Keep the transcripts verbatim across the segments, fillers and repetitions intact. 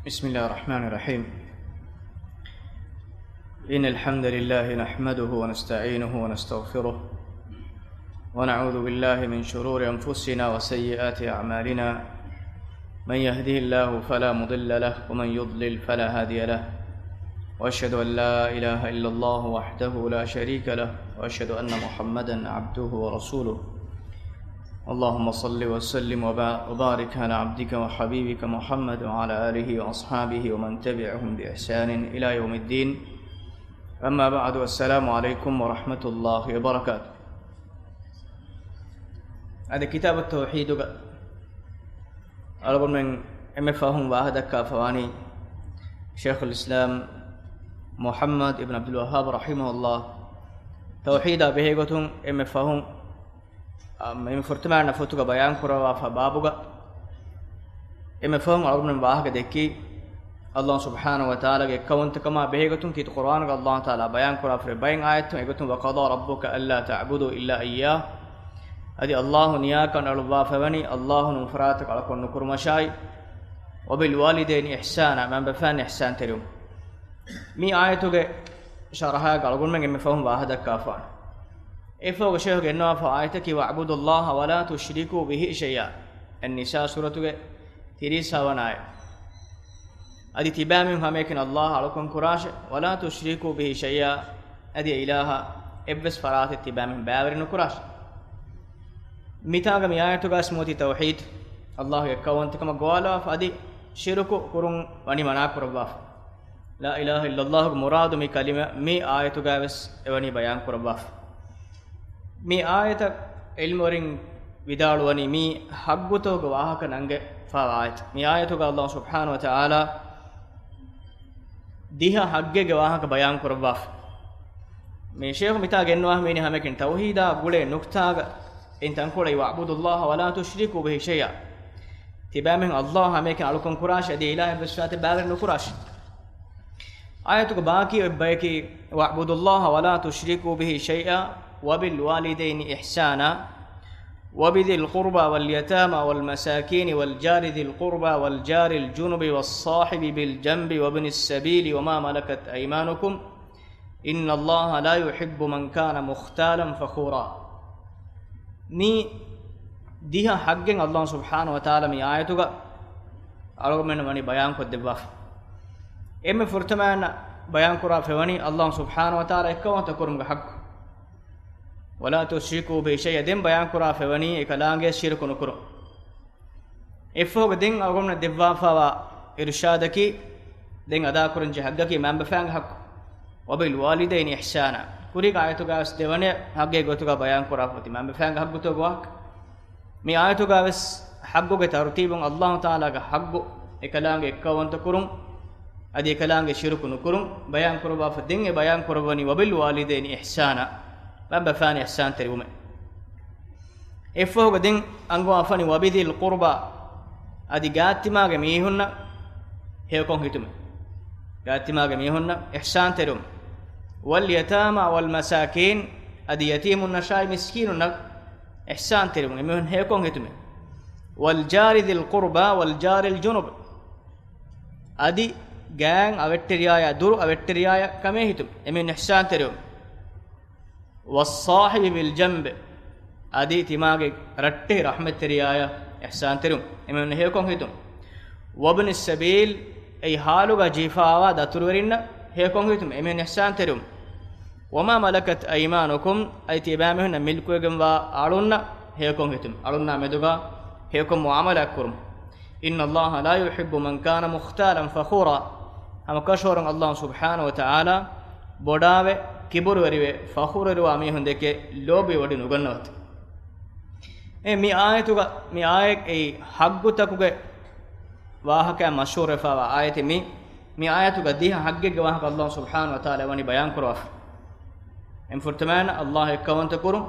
بسم الله الرحمن الرحيم. إن الحمد لله نحمده ونستعينه ونستغفره، ونعوذ بالله من شرور أنفسنا وسيئات أعمالنا. من يهده الله فلا مضل له، ومن يضلل فلا هادي له. وأشهد أن لا إله إلا الله وحده لا شريك له، وأشهد أن محمدا عبده ورسوله. اللهم صل وسلم وبا-، وبارك على عبدك وحبيبك محمد وعلى آله وأصحابه ومن تبعهم بإحسان إلى يوم الدين. أما بعد، السلام عليكم ورحمة الله وبركاته. އަދި ކިތާބު ތައުޙީދުގަ އަޅުގަނޑުމެން އެންމެ ފަހުން ވާހަކަދައްކާފަވާނީ، ޝައިޚުލް އިސްލާމް މުޙައްމަދު އިބްނު ޢަބްދުލް ވައްހާބް ރަޙިމަހުﷲ ތައުޙީދާ ބެހޭގޮތުން އެންމެ ފަހުން، އަ، މި ފުރަތަމަ ފޮތުގަ ބަޔާން ކުރައްވާފަ ބާބުގަ އެންމެ ފަހުން އަޅުގަނޑުމެން ވާހަކަ ދެއްކީ، ﷲ ސުބްޙާނަހޫ ވަތަޢާލާގެ އެއްކައުވަންތަކަމާ ބެހޭގޮތުން ކީރިތި ޤުރްއާނުގަ ﷲ ތަޢާލާ ބަޔާން ކުރާފައި ބައެއް އާޔަތުން އެގޮތުން، وقضى ربك ألا تعبدوا إلا إياه، އަދި ﷲ ނިޔާކަން އަޅުއްވާފައިވަނީ ﷲ ނުން ފަރާތަކަށް އަޅުކަން ނުކުރުމަށާއި، وبالوالدين إحسانا، މަންބަފައިން އިޙްސާން ތެރެއުން. މި އާޔަތުގެ ޝަރަޙާގަ އަޅުގަނޑުމެން އެންމެ ފަހުން ވާހަކަދައްކާފާނެ. އެއަށްފަހުގަ ޝައިޚު ގެންނަވާފަ އާޔަތަކީ، واعبدوا الله ولا تشركوا به شيئا. އައްނިސާ ސޫރަތުގެ ތިރީސް ހަވަނަ އާޔަތް. އަދި ތިބާމީހުން ހަމައެކަނި ﷲ އަޅުކަން ކުރާށެ، ولا تشركوا به شيئا، އަދި އެ އިލާހަށް އެއްވެސް ފަރާތެއް ތިބާމީހުން ބައިވެރި ނުކުރާށެ. މިތާގަ މި އާޔަތުގައި ސްމޫތި ތައުޙީދު، ﷲ ގެ އެއްކައުވަންތަކަމަށް ގޮވާލާފަ އަދި ޝިރުކު ކުރުން ވަނީ މަނާ ކުރައްވާފަ. لا إله إلا الله ގެ މުރާދު މި ކަލިމަ މި އާޔަތުގައިވެސް އެވަނީ ބަޔާން ކުރައްވާފަ. މި އާޔަތަށް ޢިލްމުވެރިން ވިދާޅުވަނީ މީ ޙައްގުތަކުގެ ވާހަކަ ނަންގެފާ އާޔަތެއް. މި އާޔަތުގަ ﷲ ސުބްޙާނަހޫ ވަތަޢާލާ ދިހަ ޙައްގެއްގެ ވާހަކަ ބަޔާން ކުރައްވާފަ. މި ޝައިޚު މިތާ ގެންނަވާ މީނީ ހަމައެކަނި ތައުޙީދާ ގުޅޭ ނުކްތާގަ އިން ތަންކޮޅެއް، واعبدوا الله ولا تشركوا به شيئا. ތިބާމީހުން ﷲ ހަމައެކަނި އަޅުކަން ކުރާށެ، އަދި އިލާހެއްވެސް ފަރާތެއް ބައިވެރި ނުކުރާށެ. އާޔަތުގެ ބާކީ އޮތް ބަޔަކީ، واعبدوا الله ولا تشركوا به شيئا وبالوالدين إحسانا وبذي القربى واليتامى والمساكين والجار ذي القربى والجار الجنب والصاحب بالجنب وابن السبيل وما ملكت أيمانكم إن الله لا يحب من كان مختالا فخورا. މި ދިހަ ޙައްގެއް ﷲ ސުބްޙާނަހޫ ވަތަޢާލާ މި އާޔަތުގަ އަޅުގަނޑުމެންނަށް ވަނީ ބަޔާންކޮށްދެއްވާފަ. އެންމެ ފުރަތަމައަށް ބަޔާން ކުރާފައިވަނީ ﷲ ސުބްޙާނަހޫ ވަތަޢާލާ އެއްކައުވަންތަ ކުރުމުގެ ޙައްޤު. ولا تشركوا به شيئا، ދެން ބަޔާން ކުރާފައިވަނީ އެކަލާނގެ ޝިރުކު ނުކުރުން. އެއަށްފަހުގަ ދެން އަޅުގަނޑުމެންނަށް ދެއްވާފައިވާ އިރުޝާދަކީ، ދެން އަދާކުރަންޖެހޭ ޙައްޤަކީ މަންބަފައިންގެ ޙައްޤު. وبالوالدين إحسانا. ކުރީގެ އާޔަތުގައިވެސް ދެވަނަ ޙައްޤެއްގެ ގޮތުގަ ބަޔާން ކުރާފަ އޮތީ މަންބަފައިންގެ ޙައްޤުތޯ ވާހަކަ. މި އާޔަތުގައިވެސް ޙައްޤުގެ ތަރުތީބުން ﷲ ތަޢާލާގެ ޙައްޤު، އެކަލާނގެ އެއްކައުވަންތަ ކުރުން، އަދި އެކަލާނގެ ޝިރުކު ނުކުރުން ބަޔާން ކުރައްވާފަ. ދެން އެ ބަޔާން ކުރައްވަނީ وبالوالدين إحسانا، މަންބަފައިން އިޙްސާންތެރިވުމެއް. އެއަށްފަހުގަ ދެން އަންގަވާފައިވަނީ وبذي القربى، އަދި ގާތްތިމާގެ މީހުންނަށް ހެޔޮކޮށް ހިތުމެއް. ގާތްތިމާގެ މީހުންނަށް އިޙްސާންތެރިވުން. واليتامى والمساكين، އަދި ޔަތީމުންނަށާއި މިސްކީނުންނަށް އިޙްސާންތެރިވުން، އެމީހުން ހެޔޮކޮށް ހިތުމެއް. والجار ذي القربى والجار الجنب، އަދި ގާތް އަވެއްޓެރިޔާޔާ ދުރު އަވެއްޓެރިޔާޔަށް ކަމޭ ހިތުން، އެމީހުން އިޙްސާންތެރިވުން. والصاحب بالجنب، އަދި ތިމާގެ ރައްޓެހި ރަޙްމަތްތެރިޔާޔަށް އިޙްސާންތެރިވުން، އެމީހުން ހެޔޮކޮށް ހިތުން. وابن السبيل، އެއީ ހާލުގަ ޖެހިފައިވާ ދަތުރުވެރިންނަށް ހެޔޮކޮށް ހިތުން، އެމީހުން އިޙްސާންތެރިވުން. وما ملكت أيمانكم، އަދި ތިބާމީހުންނަށް މިލްކުވެގެންވާ އަޅުންނަށް ހެޔޮކޮށް ހިތުން، އަޅުންނާ މެދުގަ ހެޔޮކޮށް މުޢާމަލާތް ކުރުން. إن الله لا يحب من كان مختالا فخورا. ހަމަކަށަވަރުން ﷲ ސުބްޙާނަހޫ ވަތަޢާލާ ބޮޑާވެ، ކިބުރުވެރިވެ، ފަޚުރުވެރިވާ މީހުން ދެކެ ލޯބިވެވޮޑި ނުގަންނަވަތަ. އެ މި އާޔަތުގަ، މި އާޔަތް އެއީ ޙައްޤުތަކުގެ ވާހަކައިން މަޝްހޫރުވެފައިވާ އާޔަތެއް މީ. މި އާޔަތުގަ ދިހަ ޙައްޤެއްގެ ވާހަކަ ﷲ ސުބްޙާނަހޫ ވަތަޢާލާ ވަނީ ބަޔާން ކުރައްވާފަ. އެންމެ ފުރަތަމައަށް ﷲ އެއްކައުވަންތަ ކުރުން،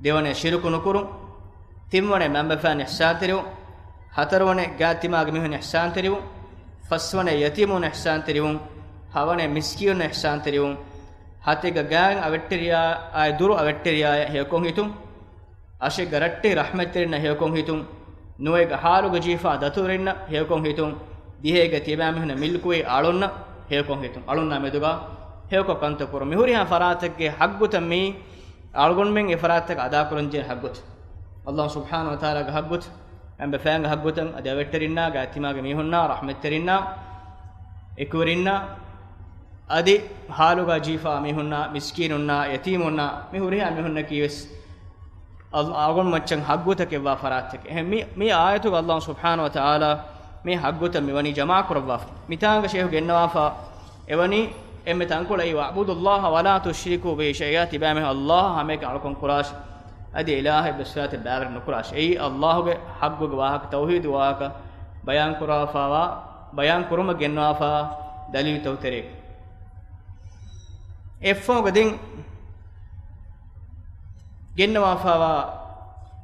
ދެވަނަ ޝިރުކު ނުކުރުން، ތިންވަނަ މަންބަފައިން އިޙްސާންތެރިވުން، ހަތަރުވަނަ ގާތްތިމާގެ މީހުން އިޙްސާންތެރިވުން، ފަސްވަނަ ޔަތީމުން އިޙްސާންތެރިވުން، ހަވަނަ މިސްކީނުން އިޙްސާންތެރިވުން، ހަތެއްގަ ގާތް އަވެއްޓެރިޔާއާއި ދުރު އަވެއްޓެރިޔާޔަށް ހެޔޮކޮށް ހިތުން، އަށެއްގަ ރައްޓެހި ރަޙްމަތްތެރިންނަށް ހެޔޮކޮށް ހިތުން، ނުވައެއްގަ ހާލުގަ ޖެހިފައިވާ ދަތުރުވެރިންނަށް ހެޔޮކޮށް ހިތުން، ދިހައިގަ ތިޔަބައިމީހުންނަށް މިލްކުވެ އަޅުންނަށް ހެޔޮކޮށް ހިތުން، އަޅުންނާ މެދުގަ ހެޔޮކޮށް ކަންތައް ކުރުން. މި ހުރިހާ ފަރާތެއްގެ ހައްގުތައް މީ އަޅުގަނޑުމެން އެ ފަރާތްތަކަށް އަދާކުރަންޖެހޭ ހައްގުތައް. އައްލާހު ސުބްޙާނަހު ވަތަޢާލާގެ ހައްގުތައް، އެނބެފައިންގެ ހައްގުތައް، އަދި އަވެއްޓެރިންނާ، ގާތްތިމާގެ މީހުންނާ، ރަޙްމަތްތެރިންނާ، އެކުވެރިންނާ، އަދި ހާލުގަ ޖީފާ މީހުންނާ، މިސްކީނުންނާ، ޔަތީމުންނާ، މި ހުރިހާ މީހުންނަކީ ވެސް އަލް-، އަޅުގަނޑުމެން މައްޗަށް ހައްގުތަކެއްވާ ފަރާތްތަކެއް. އެހެން މި، މި އާޔަތުގަ އައްލާހު ސުބްޙާނަހު ވަތަޢާލާ މި ހައްގުތައް މިވަނީ ޖަމާކުރައްވާފަ. މިތާނގަ ޝޭހު ގެންނަވާފަ އެވަނީ އެންމެ ތަންކޮޅެއް، "وَاعْبُدُوا اللَّهَ وَلَا تُشْرِكُوا بِهِ شَيْئًا." ތިބާމީހުން އައްލާހަށް ހަމައެކަނި އަޅުކަން ކުރާށި، އަދި އިލާހެއް ވެސް ފަރާތެއް ބައިވެރި ނުކުރާށި. އެއީ އައްލާހުގެ ހައްގުގެ ވާހަކަ، ތައުޙީދު ވާހަކަ ބަޔާން ކުރައްވާފަވާ، ބަޔާން ކުރުމަށް ގެންނަވާފަ ދަލީލުތަކުގެ ތެރޭގަ. އެއަށްފަހުގަ ދެން ގެންނަވާފަވާ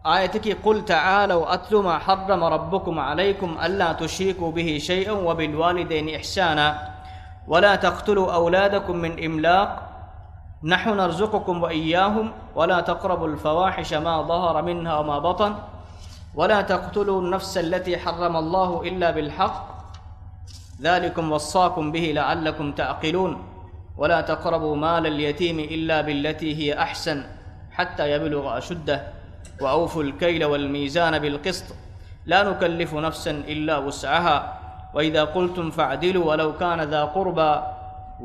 އާޔަތަކީ، "قُلْ تَعَالَوْا أَتْلُ مَا حَرَّمَ رَبُّكُمْ عَلَيْكُمْ أَلَّا تُشْرِكُوا بِهِ شَيْئًا وَبِالْوَالِدَيْنِ إِحْسَانًا وَلَا تَقْتُلُوا أَوْلَادَكُم مِّنْ إِمْلَاقٍ نَحْنُ نَرْزُقُكُمْ وَإِيَّاهُمْ وَلَا تَقْرَبُوا الْفَوَاحِشَ مَا ظَهَرَ مِنْهَا وَمَا بَطَنَ وَلَا تَقْتُلُوا النَّفْسَ الَّتِي حَرَّمَ اللَّهُ إِلَّا بِالْحَقِّ ذَٰلِكُمْ وَصَّاكُمْ بِهِ لَعَلَّكُمْ تَعْقِلُونَ وَلَا تَقْرَبُوا مَالَ الْيَتِيمِ إِلَّا بِالَّتِي هِيَ أَحْسَنُ حَتَّىٰ يَبْلُغَ أَشُدَّهُ وَأَوْفُوا الْكَيْلَ وَالْمِيزَانَ بِالْقِسْطِ لَا نُكَلِّفُ نَفْسًا إِلَّا وُسْعَهَا وَإِذَا قُلْتُمْ فَاعْدِلُوا وَلَوْ كَانَ ذَا قُرْبَىٰ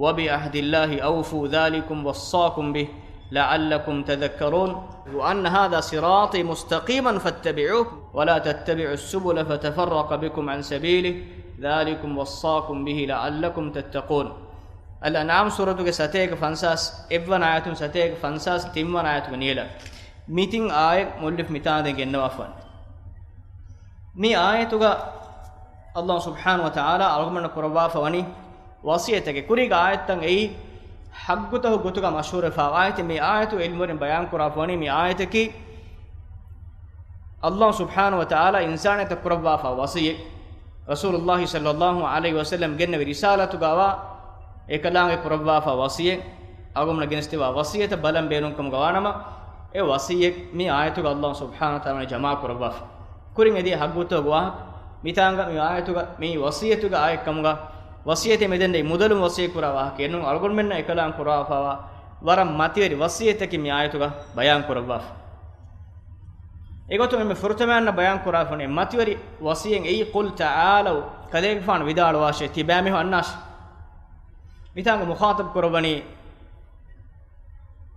وَبِعَهْدِ اللَّهِ أَوْفُوا ذَٰلِكُمْ وَصَّاكُمْ بِهِ لَعَلَّكُمْ تَذَكَّرُونَ وَأَنَّ هَٰذَا صِرَاطِي مُسْتَقِيمًا فَاتَّبِعُوهُ وَلَا تَتَّبِعُوا السُّبُلَ فَتَفَرَّقَ بِكُمْ عَنْ سَبِيلِهِ ذَٰلِكُمْ وَصَّاكُمْ بِهِ لَعَلَّكُمْ تَتَّقُونَ. އަލްއަންޢާމް ސޫރަތުގެ ސަތޭކަ ފަންސާސް އެއްވަނަ އާޔަތުން ސަތޭކަ ފަންސާސް ތިންވަނަ އާޔަތުގެ ނިޔަލަށް މި ތިން އާޔަތް މުއައްލިފް މިތާނގަ ދެން ގެންނަވާފަ ވަނީ. މި އާޔަތުގަ އައްލާހު ސުބްޙާނަހު ވަތަޢާލާ އަޅުގަނޑަށް ކުރައްވާފަ ވަނީ ވަޞިއްޔަތެއް. ކުރީގެ އާޔަތްތައް އެއީ ހައްގުތަކުގެ ގޮތުގަ މަޝްހޫރުވެފަ އާޔަތެއް. މި އާޔަތު ޢިލްމުވެރިން ބަޔާން ކުރާފަ ވަނީ މި އާޔަތަކީ އައްލާހު ސުބްޙާނަހު ވަތަޢާލާ އިންސާނިއްޔަތަށް ކުރައްވާފަ ވަޞިއްޔަތް، ރަސޫލުﷲ ޞައްލަﷲ ޢަލައިހި ވަސައްލަމް ގެންނެވި ރިސާލަތުގަވާ އެކަލާނގެ ކުރައްވާފަ ވަޞިއްޔަތް، އަޅުގަނޑުމެންނަށް ގެނެސްދެއްވާ ވަޞިއްޔަތަށް ބަލަން ބޭނުންކަމުގަ ވާނަމަ، އެ ވަޞިއްޔަތް މި އާޔަތުގަ އައްލާހު ސުބްޙާނަހު ވަތަޢާލާ ޖަމާކުރައްވާފަ. ކުރިން އެދިޔަ ހައްގުތަކުގެ ވާހަކަ މިތާނގަ މި އާޔަތުގަ މި ވަޞިއްޔަތުގެ އާޔަތްކަމުގަ، ވަޞިއްޔަތެއް މިދެންނެވި މުދަލުން ވަޞިއްޔަތް ކުރާ ވާހަކައެއް ނޫން، އަޅުގަނޑުމެންނަށް އެކަލާނގެ ކުރައްވާފަވާ ވަރަށް މަތިވެރި ވަޞިއްޔަތަކީ މި އާޔަތުގަ ބަޔާން ކުރައްވާފަ. އެގޮތުން އެންމެ ފުރަތަމައިންނަށް ބަޔާން ކުރާފަ ވަނީ މަތިވެރި ވަޞިއްޔަތް އެއީ، "قُلْ تَعَالَوْا" ކަލޭގެފާނު ވިދާޅުވާށޭ، ތިބާމީހުން އަންނާށޭ. މިތާނގަ މުޚާޠަބު ކުރައްވަނީ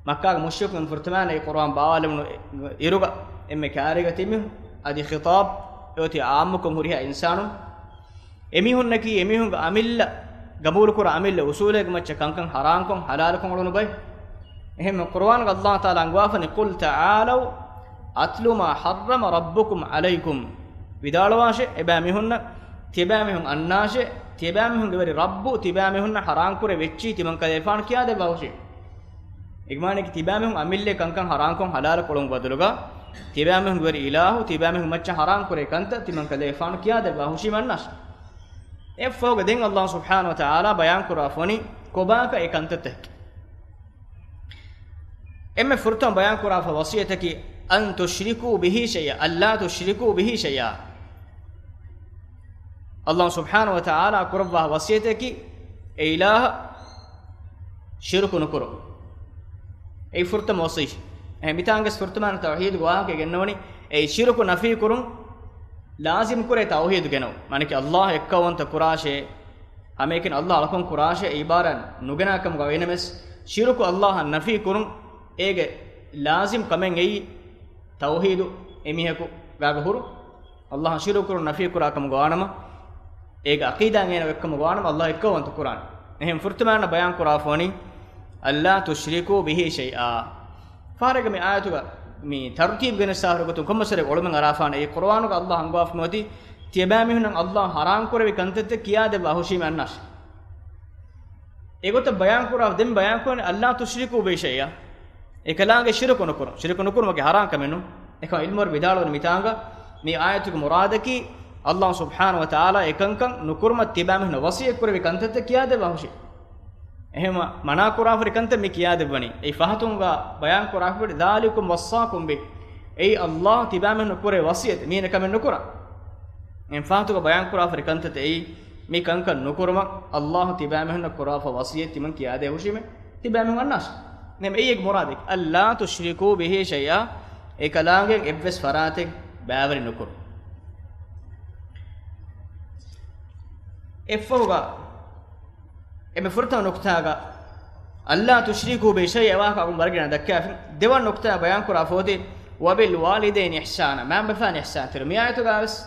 މައްކާގެ މުޝްރިކުން ފުރަތަމައިން އެ ޤުރުއާން ބާވާލެވުނު އިރުގަ އެންމެ ކައިރީގަ ތިބި މީހުން، އަދި ޚިޠާބު އެއޮތީ ޢާއްމުކޮށް ހުރިހާ އިންސާނުން. އެމީހުންނަކީ އެމީހުންގެ އަމިއްލަ، ގަބޫލުކުރާ އަމިއްލަ އުޞޫލެއްގެ މައްޗަށް ކަންކަން ޙަރާންކޮށް، ޙަލާލުކޮށް އުޅުނު ބައެއް. އެހެންމެ ޤުރުއާނުގަ ﷲ ތަޢާލާ އަންގަވާފަ ވަނީ، "قُلْ تَعَالَوْا أَتْلُ مَا حَرَّمَ رَبُّكُمْ عَلَيْكُمْ." ވިދާޅުވާށޭ، އެބައިމީހުންނަށް، ތިޔަބައިމީހުން އަންނާށޭ، ތިޔަބައިމީހުންގެ ވެރި ރައްބު ތިޔަބައިމީހުންނަށް ޙަރާންކުރެއްވި އެއްޗިހި ތިމަން ކަލޭފާނު ކިޔާދެއްވާ ހުށީ. އޭގެ މާނައަކީ ތިބާމީހުން އަމިއްލަ ކަންކަން ޙަރާންކޮށް ޙަލާލު ކުރުމުގެ ބަދަލުގަ، ތިބާމީހުންގެ ވެރި އިލާހު ތިބާމީހުން މައްޗަށް ޙަރާން ކުރޭ ކަންތައް ތިމަން ކަލޭފާނު ކިޔާދެއްވާ ހުށީމެ އަންނާށޭ. އެއަށްފަހުގަ ދެން ﷲ ސުބްޙާނަހު ވަތަޢާލާ ބަޔާން ކުރާފަ ވަނީ ކޮބާކަށް އެ ކަންތައްތަކެއް. އެންމެ ފުރަތަމަ ބަޔާން ކުރާފަ ވަޞިއްޔަތަކީ، "أَن تُشْرِكُوا بِهِ شَيْئًا، أَلَّا تُشْرِكُوا بِهِ شَيْئًا." ﷲ ސުބްޙާނަހު ވަތަޢާލާ ކުރައްވާ ވަޞިއްޔަތަކީ އެ އިލާހަށް ޝިރުކު ނުކުރުން. އެއީ ފުރަތަމަ ވަޞިއްޔަތް. އެހެން މިތާނގަސް ފުރަތަމަ ތައުޙީދުގެ ވާހަކަ ގެންނަވަނީ، އެ ޝިރުކު ނަފީ ކުރުން ލާޒިމް ކުރޭ ތައުޙީދު ގެނައުން. މާނައަކީ ﷲ އެއްކައުވަންތަ ކުރާށޭ، ހަމައެކަނި ﷲ އަޅުކަން ކުރާށޭ އެ ޢިބާރާތް ނުގެނާ ކަމުގަ ވީނަމަވެސް، ޝިރުކު ﷲ އަށް ނަފީ ކުރުން އޭގެ ލާޒިމް ކަމެއް އެއީ ތައުޙީދު އެމީހަކު ގާގަ ހުރު ﷲ އަށް ޝިރުކު ކުރުން ނަފީ ކުރާ ކަމުގަ ވާނަމަ، އޭގެ ޢަޤީދާ އޭނަ އެއްކަމުގަ ވާނަމަ ﷲ އެއްކައުވަންތަ ކުރާނެ. އެހެން ފުރަތަމައިންނަށް ބަޔާން ކުރާފަ ވަނީ، "أَلَّا تُشْرِكُوا بِهِ شَيْئًا." ފަހަރެއްގަ މި އާޔަތުގަ މި ތަރުތީބު ގެނެއްސާހުރި ގޮތުން ކޮންމެސްވަރެއް އޮޅުމެއް އަރާފާނެ. އެ ޤުރުއާނުގަ ﷲ އަންގަވާފަ މިއޮތީ ތިޔަބައިމީހުންނަށް ﷲ ޙަރާން ކުރެއްވި ކަންތައްތައް ކިޔާދެއްވާ ހުށީމެ އަންނާށޭ. އެގޮތަށް ބަޔާން ކުރާ، ދެން ބަޔާން ކުރަނީ، "أَلَّا تُشْرِكُوا بِهِ شَيْئًا." އެކަލާނގެ ޝިރުކު ނުކުރުން. ޝިރުކު ނުކުރުމަކީ ޙަރާން ކަމެއް ނޫން. އެކަމަ ޢިލްމުވެރިން ވިދާޅުވަނީ މިތާނގަ މި އާޔަތުގެ މުރާދަކީ، ﷲ ސުބްޙާނަހު ވަތަޢާލާ އެކަންކަން ނުކުރުމަށް ތިބާމީހުންނަށް ވަޞިއްޔަތް ކުރެއްވި ކަންތައްތައް ކިޔާދެއްވާ ހުށީ. އެހެންވީމަ މަނާ ކުރާފަ ހުރި ކަންތައް މި ކިޔާދެއްވަނީ. އެއީ ފަހަތުން ބަޔާން ކުރާފަ ހުރި، "ذَٰلِكُمْ وَصَّاكُمْ بِهِ." އެއީ ﷲ ތިބާމީހުންނަށް ކުރޭ ވަޞިއްޔަތެއް. މީނަ ކަމެއް ނުކުރާ. އެހެން ފަހަތުގަ ބަޔާން ކުރާފަ ހުރި ކަންތައްތައް އެއީ މި ކަންކަން ނުކުރުމަށް ﷲ ތިބާމީހުންނަށް ކުރާފަ ވަޞިއްޔަތް ތިމަން ކިޔާދޭ ހުށީމޭ. ތިބާމީހުން އަންނާށި. ނޭ، އެއީ އެކު މުރާދެކެ. ألا تشركوا به شيئا، އެކަލާނގެ އެއްވެސް ފަރާތެއް ބައިވެރި ނުކުރުން. އެއްފަހުގަ އެމެ ފުރަތަމަ ނުކުތާގަ، ألا تشركوا به شيئا ވާހަކަ އަގުން ވަރަށް ގިނަ ދައްކާފި. ދެވަނަ ނުކުތާ ބަޔާން ކުރާ ފޯތި، وبالوالدين إحسانا، މައިންބަފައިން އިޙްސާންތެރި. މި އާޔަތުގަ ވެސް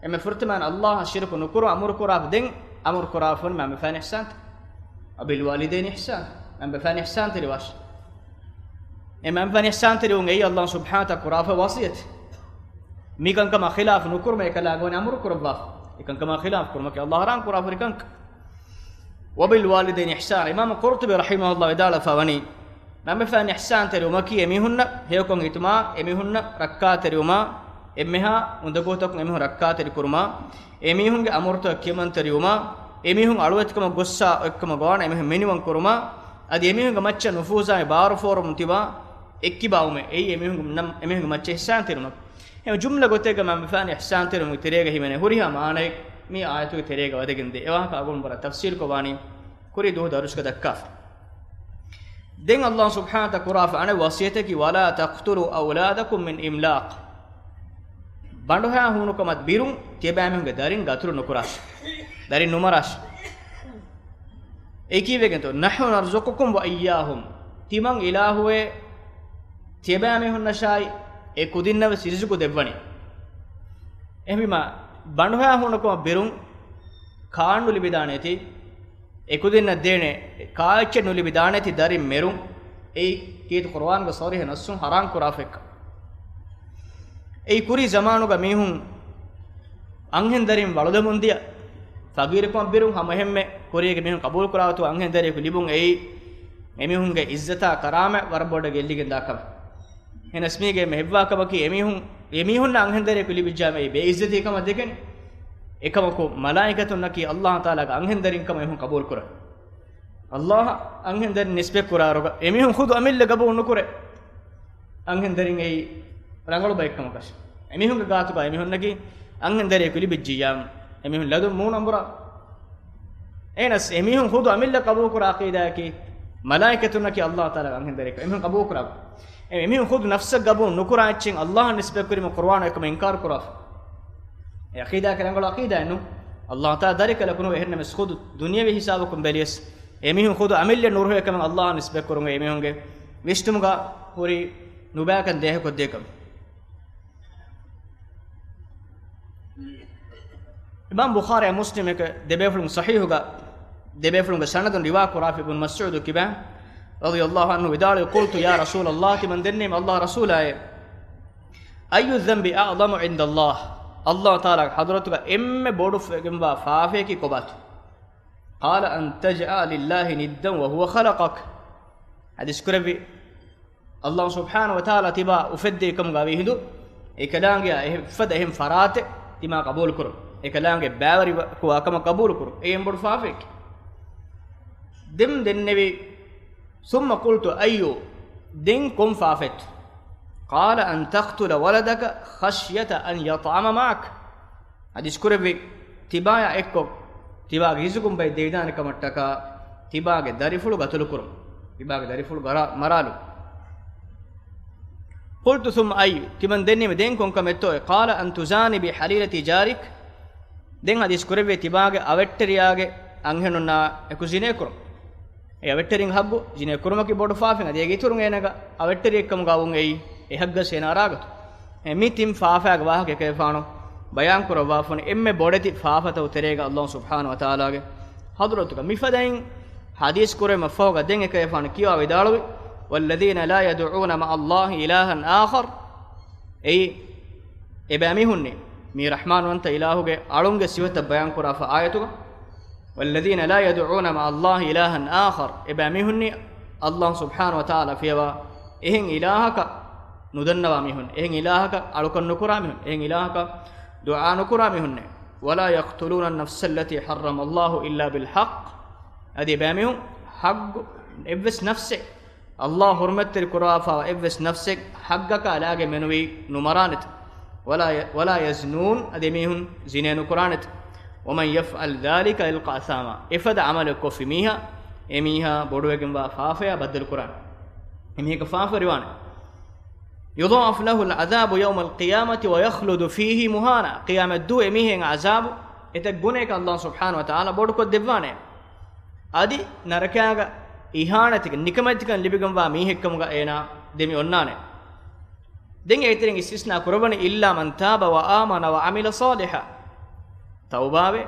އެމެ ފުރަތަމަ ﷲ އަށް ޝިރުކު ނުކުރު އަމުރު ކުރާފަ ދެން އަމުރު ކުރާފަ މައިންބަފައިން އިޙްސާންތެރި. وبالوالدين إحسانا، މައިންބަފައިން އިޙްސާންތެރިވާށި. އެ މައިންބަފައިން އިޙްސާންތެރިވުން އެއީ ﷲ ސުބްޙާނަހޫ ވަތަޢާލާ ކުރާފަ ވަޞިއްޔަތެއް. މި ކަންކަމާ ޚިލާފު ނުކުރުމަށް އެކަލާނގެ ވަނީ އަމުރު ކުރައްވާފަ. އެ ކަންކަމާ ޚިލާފު ކުރުމަކީ ﷲ ޙަރާމް ކުރާފަ ހުރި ކަންކަން. وبالوالدين إحسانا. އިމާމު ޤުރްޠުބީ ރަޙިމަހުﷲ ވިދާޅުވެފަ ވަނީ، މައިންބަފައިން އިޙްސާންތެރިވުމަކީ އެމީހުންނަށް ހެޔޮކޮށް ހިތުމާ، އެމީހުންނަށް ރައްކާތެރިވުމާ، އެންމެހާ އުނދަގޫތަކުން އެމީހުން ރައްކާތެރިކުރުމާ، އެމީހުންގެ އަމުރުތައް ކިޔަމަންތެރިވުމާ، އެމީހުން އަޅުވެތިކަމަށް ގޮއްސާ އޮތްކަމަށް ގޮވާނެ އެމީހުން މިނިވަން ކުރުމާ، އަދި އެމީހުންގެ މައްޗަށް ނުފޫޒާއި ބާރު ފޯރުމުން ތިބާ އެއްކިބާވުމެއް. އެއީ އެމީހުން ނަމް-، އެމީހުންގެ މައްޗަށް އިޙްސާންތެރިވުމަކީ. އެހެން ޖުމްލަ ގޮތެއްގަ މައިންބަފައިން އިޙްސާންތެރިވުމުގެ ތެރޭގަ ހިމެނޭ ހުރިހާ މާނައެއް މި އާޔަތުގެ ތެރޭގަ ވަދެގެންދޭ. އެވާހަކަ އަގުން ވަރަށް ތަފްސީލުކޮށް ވާނީ ކުރީ ދުވަހު ދަރުސްގަ ދައްކާފަ. ދެން ﷲ ސުބްޙާނަހޫ ވަތަޢާލާ ކުރާފަ އަނެއް ވަޞިއްޔަތަކީ، ولا تقتلوا أولادكم من إملاق. ބަނޑުހައިހޫނުކަމަށް ބިރުން ތިޔަބައިމީހުންގެ ދަރިން ގަތުލު ނުކުރާށި. ދަރިން ނުމަރާށި. އެއީ ކީއްވެގެންތޯ؟ نحن نرزقكم وإياهم. ތިމަން އިލާހުއޭ ތިޔަބައިމީހުންނަށާއި އެ ކުދިންނަށް ވެސް ރިޒުގު ދެއްވަނީ. އެހެންވީމާ، ބަނޑުހައިހޫނުކަމަށް ބިރުން ކާން ނުލިބިދާނެތީ، އެކުދިންނަށް ދޭނެ ކާއެއްޗެއް ނުލިބިދާނެތި ދަރިން މެރުން. އެއީ ކީރިތި ޤުރުއާނުގެ ޞަރީޙަ ނައްޞުން ޙަރާމް ކުރާފައެއްކަން. އެއީ ކުރީ ޒަމާނުގަ މީހުން އަންހެން ދަރިން ވަޅުލަމުންދިޔަ، ފަގީރުކަމަށް ބިރުން ހަމަ އެހެންމެ ކުރީގެ މީހުން ޤަބޫލު ކުރާގޮތުގަ އަންހެން ދަރިޔަކު ލިބުން އެއީ އެމީހުންގެ އިއްޒަތާ ކަރާމަތް ވަރަށް ބޮޑަށް ގެއްލިގެން ދާ ކަމެއް. އެހެނަސް މީގެ އެންމެ ހެއްވާ ކަމަކީ އެމީހުން، އެމީހުންނަށް އަންހެން ދަރިޔަކު ލިބިއްޖާމަ އެއީ ބޭއިއްޒަތީ ކަމަށް ދެކެން. އެކަމަކު މަލާއިކަތުންނަކީ ﷲ ތަޢާލާގެ އަންހެން ދަރިން ކަމަށް އެމީހުން ޤަބޫލު ކުރަން. ﷲ އަށް އަންހެން ދަރިން ނިސްބަތް ކުރާއިރުގަ އެމީހުން ޚުދު އަމިއްލަ ޤަބޫލު ނުކުރޭ. އަންހެން ދަރިން އެއީ ރަނގަޅު ބައެއް ކަމަކަށް. އެމީހުންގެ ގާތުގަ އެމީހުންނަކީ އަންހެން ދަރިޔަކު ލިބިއްޖިއްޔާ، އެމީހުން ލަދުން މޫނު އަނބުރާ. އެހެނަސް އެމީހުން ޚުދު އަމިއްލަ ޤަބޫލު ކުރާ ޢަޤީދާއަކީ މަލާއިކަތުންނަކީ ﷲ ތަޢާލާގެ އަންހެން ދަރިޔަކަށް އެމީހުން ޤަބޫލު ކުރާ. އެ އެމީހުން ޚުދު ނަފްސަށް ޤަބޫލު ނުކުރާ އެއްޗެއް ﷲ އަށް ނިސްބަތް ކުރީމަ ޤުރުއާނު އެކަމަށް އިންކާރު ކުރާފަ. އެ ޢަޤީދާއަކީ ރަނގަޅު ޢަޤީދާއެއް ނޫން. ﷲ ތަޢާލާ ދަރިކަލަކު ނޫން. އެހެންނަމަވެސް ޚުދު ދުނިޔަވީ ހިސާބަކުން ބެލިޔަސް އެމީހުން ޚުދު އަމިއްލަ ނުރުހޭ ކަމަށް ﷲ އަށް ނިސްބަތް ކުރުން އެމީހުންގެ ވިސްނުމުގަ ހުރި ނުބައިކަން ދޭހަކޮށްދޭ ކަމަށް. އިމާމް ބުޚާރީ މުސްލިމް އެކަ ދެބޭފުޅުން ޞަޙީޙުގަ ދެބޭފުޅުންގެ ސަނަދުން ރިވާ ކުރާފި އިބްނު މަސްޢޫދު ކިބާ ރަޟިޔަﷲ ޢަންހު ވިދާޅުވި، قلت يا رسول الله، ތިމަން ދެންނެވި ﷲ ރަސޫލާއޭ، أي الذنب أعظم عند الله؟ ﷲ ތަޢާލާގެ ޙަޟްރަތުގަ އެންމެ ބޮޑު ފެންވާ ފާފައަކީ ކޮބާތޯ؟ قال أن تجعل لله ندا وهو خلقك. ޙަދީޘް ކުރެއްވި، ﷲ ސުބްޙާނަހޫ ވަތަޢާލާ ތިބާ އުފެއްދެވި ކަމުގަ ވީ ހިނދު، އެކަލާނގެއާ އެފަދަ އެހެން ފަރާތެއް ތިމާ ޤަބޫލުކުރުން. އެކަލާނގެ ބައިވެރި ކު-، ކުވާ ކަމަށް ޤަބޫލުކުރުން. އެ އެން ބޮޑު ފާފައެކޭ. ދެން ދެންނެވި، ثم قلت أي، ދެން ކޮން ފާފައެއްތޯ؟ قال أن تقتل ولدك خشية أن يطعم معك. ޙަދީޘް ކުރެއްވި، ތިބާޔާ އެއްކޮށް، ތިބާގެ ރިޒުޤުން ބައެއް ދެވިދާނެ ކަމަށްޓަކާ، ތިބާގެ ދަރިފުޅު ޤަތުލުކުރުން. ތިބާގެ ދަރިފުޅު ގަރާ-، މަރާލު. قلت ثم أي، ތިމަން ދެންނެވި ދެން ކޮން ކަމެއްތޯއޭ؟ قال أن تزاني بحليلة جارك. ދެން ޙަދީޘް ކުރެއްވި، ތިބާގެ އަވެއްޓެރިޔާގެ އަންހެނުންނާ އެކު ޒިނޭ ކުރުން. އެ އަވެއްޓެރިން ޙައްޤު ޒިނޭ ކުރުމަކީ ބޮޑު ފާފައެއް. އަދި އޭގެ އިތުރުން އޭނާގެ އަވެއްޓެރިއެއްކަމުގަ ވުން އެއީ އެ ޙައްޤަށް އޭނާ ރާގަތު. އެ މި ތިން ފާފައިގެ ވާހަކަ އެކަލޭގެފާނު ބަޔާން ކުރައްވާފަނި އެންމެ ބޮޑެތި ފާފަތަކުގެ ތެރޭގަ ﷲ ސުބްޙާނަހޫ ވަތަޢާލާގެ ޙަޟްރަތުގަ. މިފަދައިން ޙަދީޘް ކުރެވުމަށްފަހުގަ ދެން އެކަލޭގެފާނު ކިޔަވާ ވިދާޅުވި، والذين لا يدعون مع الله إلها آخر. އެއީ، އެބައިމީހުންނީ، މީ ރަޙްމާންވަންތަ އިލާހުގެ އަޅުންގެ ސިފަތައް ބަޔާންކުރާފަ އާޔަތުގަ، والذين لا يدعون مع الله إلها آخر، އެބައިމީހުންނީ، ﷲ ސުބްޙާނަހޫ ވަތަޢާލާ ފިޔަވާ އެހެން އިލާހަކަށް ނުދަންނަވާ މީހުން، އެހެން އިލާހަކަށް އަޅުކަން ނުކުރާ މީހުން، އެހެން އިލާހަކަށް ދުޢާ ނުކުރާ މީހުންނޭ. ولا يقتلون النفس التي حرم الله إلا بالحق، އަދި އެބައިމީހުން ޙައްޤު އެއްވެސް ނަފްސެއް ﷲ ޙުރުމަތްތެރި ކުރައްވާފައިވާ އެއްވެސް ނަފްސެއް ޙައްޤަކާ ލާގެ މެނުވީ ނުމަރާނެތަ. ولا، ولا يزنون، އަދި އެމީހުން ޒިނޭ ނުކުރާނެތަ. ومن يفعل ذلك يلق أثاما. އެފަދަ ޢަމަލެއް ކޮށްފި މީހާ، އެމީހާ ބޮޑުވެގެންވާ ފާފަޔާ ބައްދަލުކުރާނެ. އެމީހަކަށް ފާފަ ރިވާނެ. يضاعف له العذاب يوم القيامة ويخلد فيه مهانا. ޤިޔާމަތްދުވަހު އެމީހެއް ޢަޒާބު އެތައް ގުނައަކަށް ﷲ ސުބްޙާނަހޫ ވަތަޢާލާ ބޮޑުކޮށްދެއްވާނެ. އަދި ނަރަކާގަ އިހާނެތިކަން، ނިކަމެތިކަން ލިބިގެންވާ މީހެއްކަމުގަ އޭނާ ދެމި އޮންނާނެ. ދެން އޭތެރެއިން އިސްތިސްނާ ކުރައްވަނީ، إلا من تاب وآمن وعمل صالحا. ތައުބާވެ،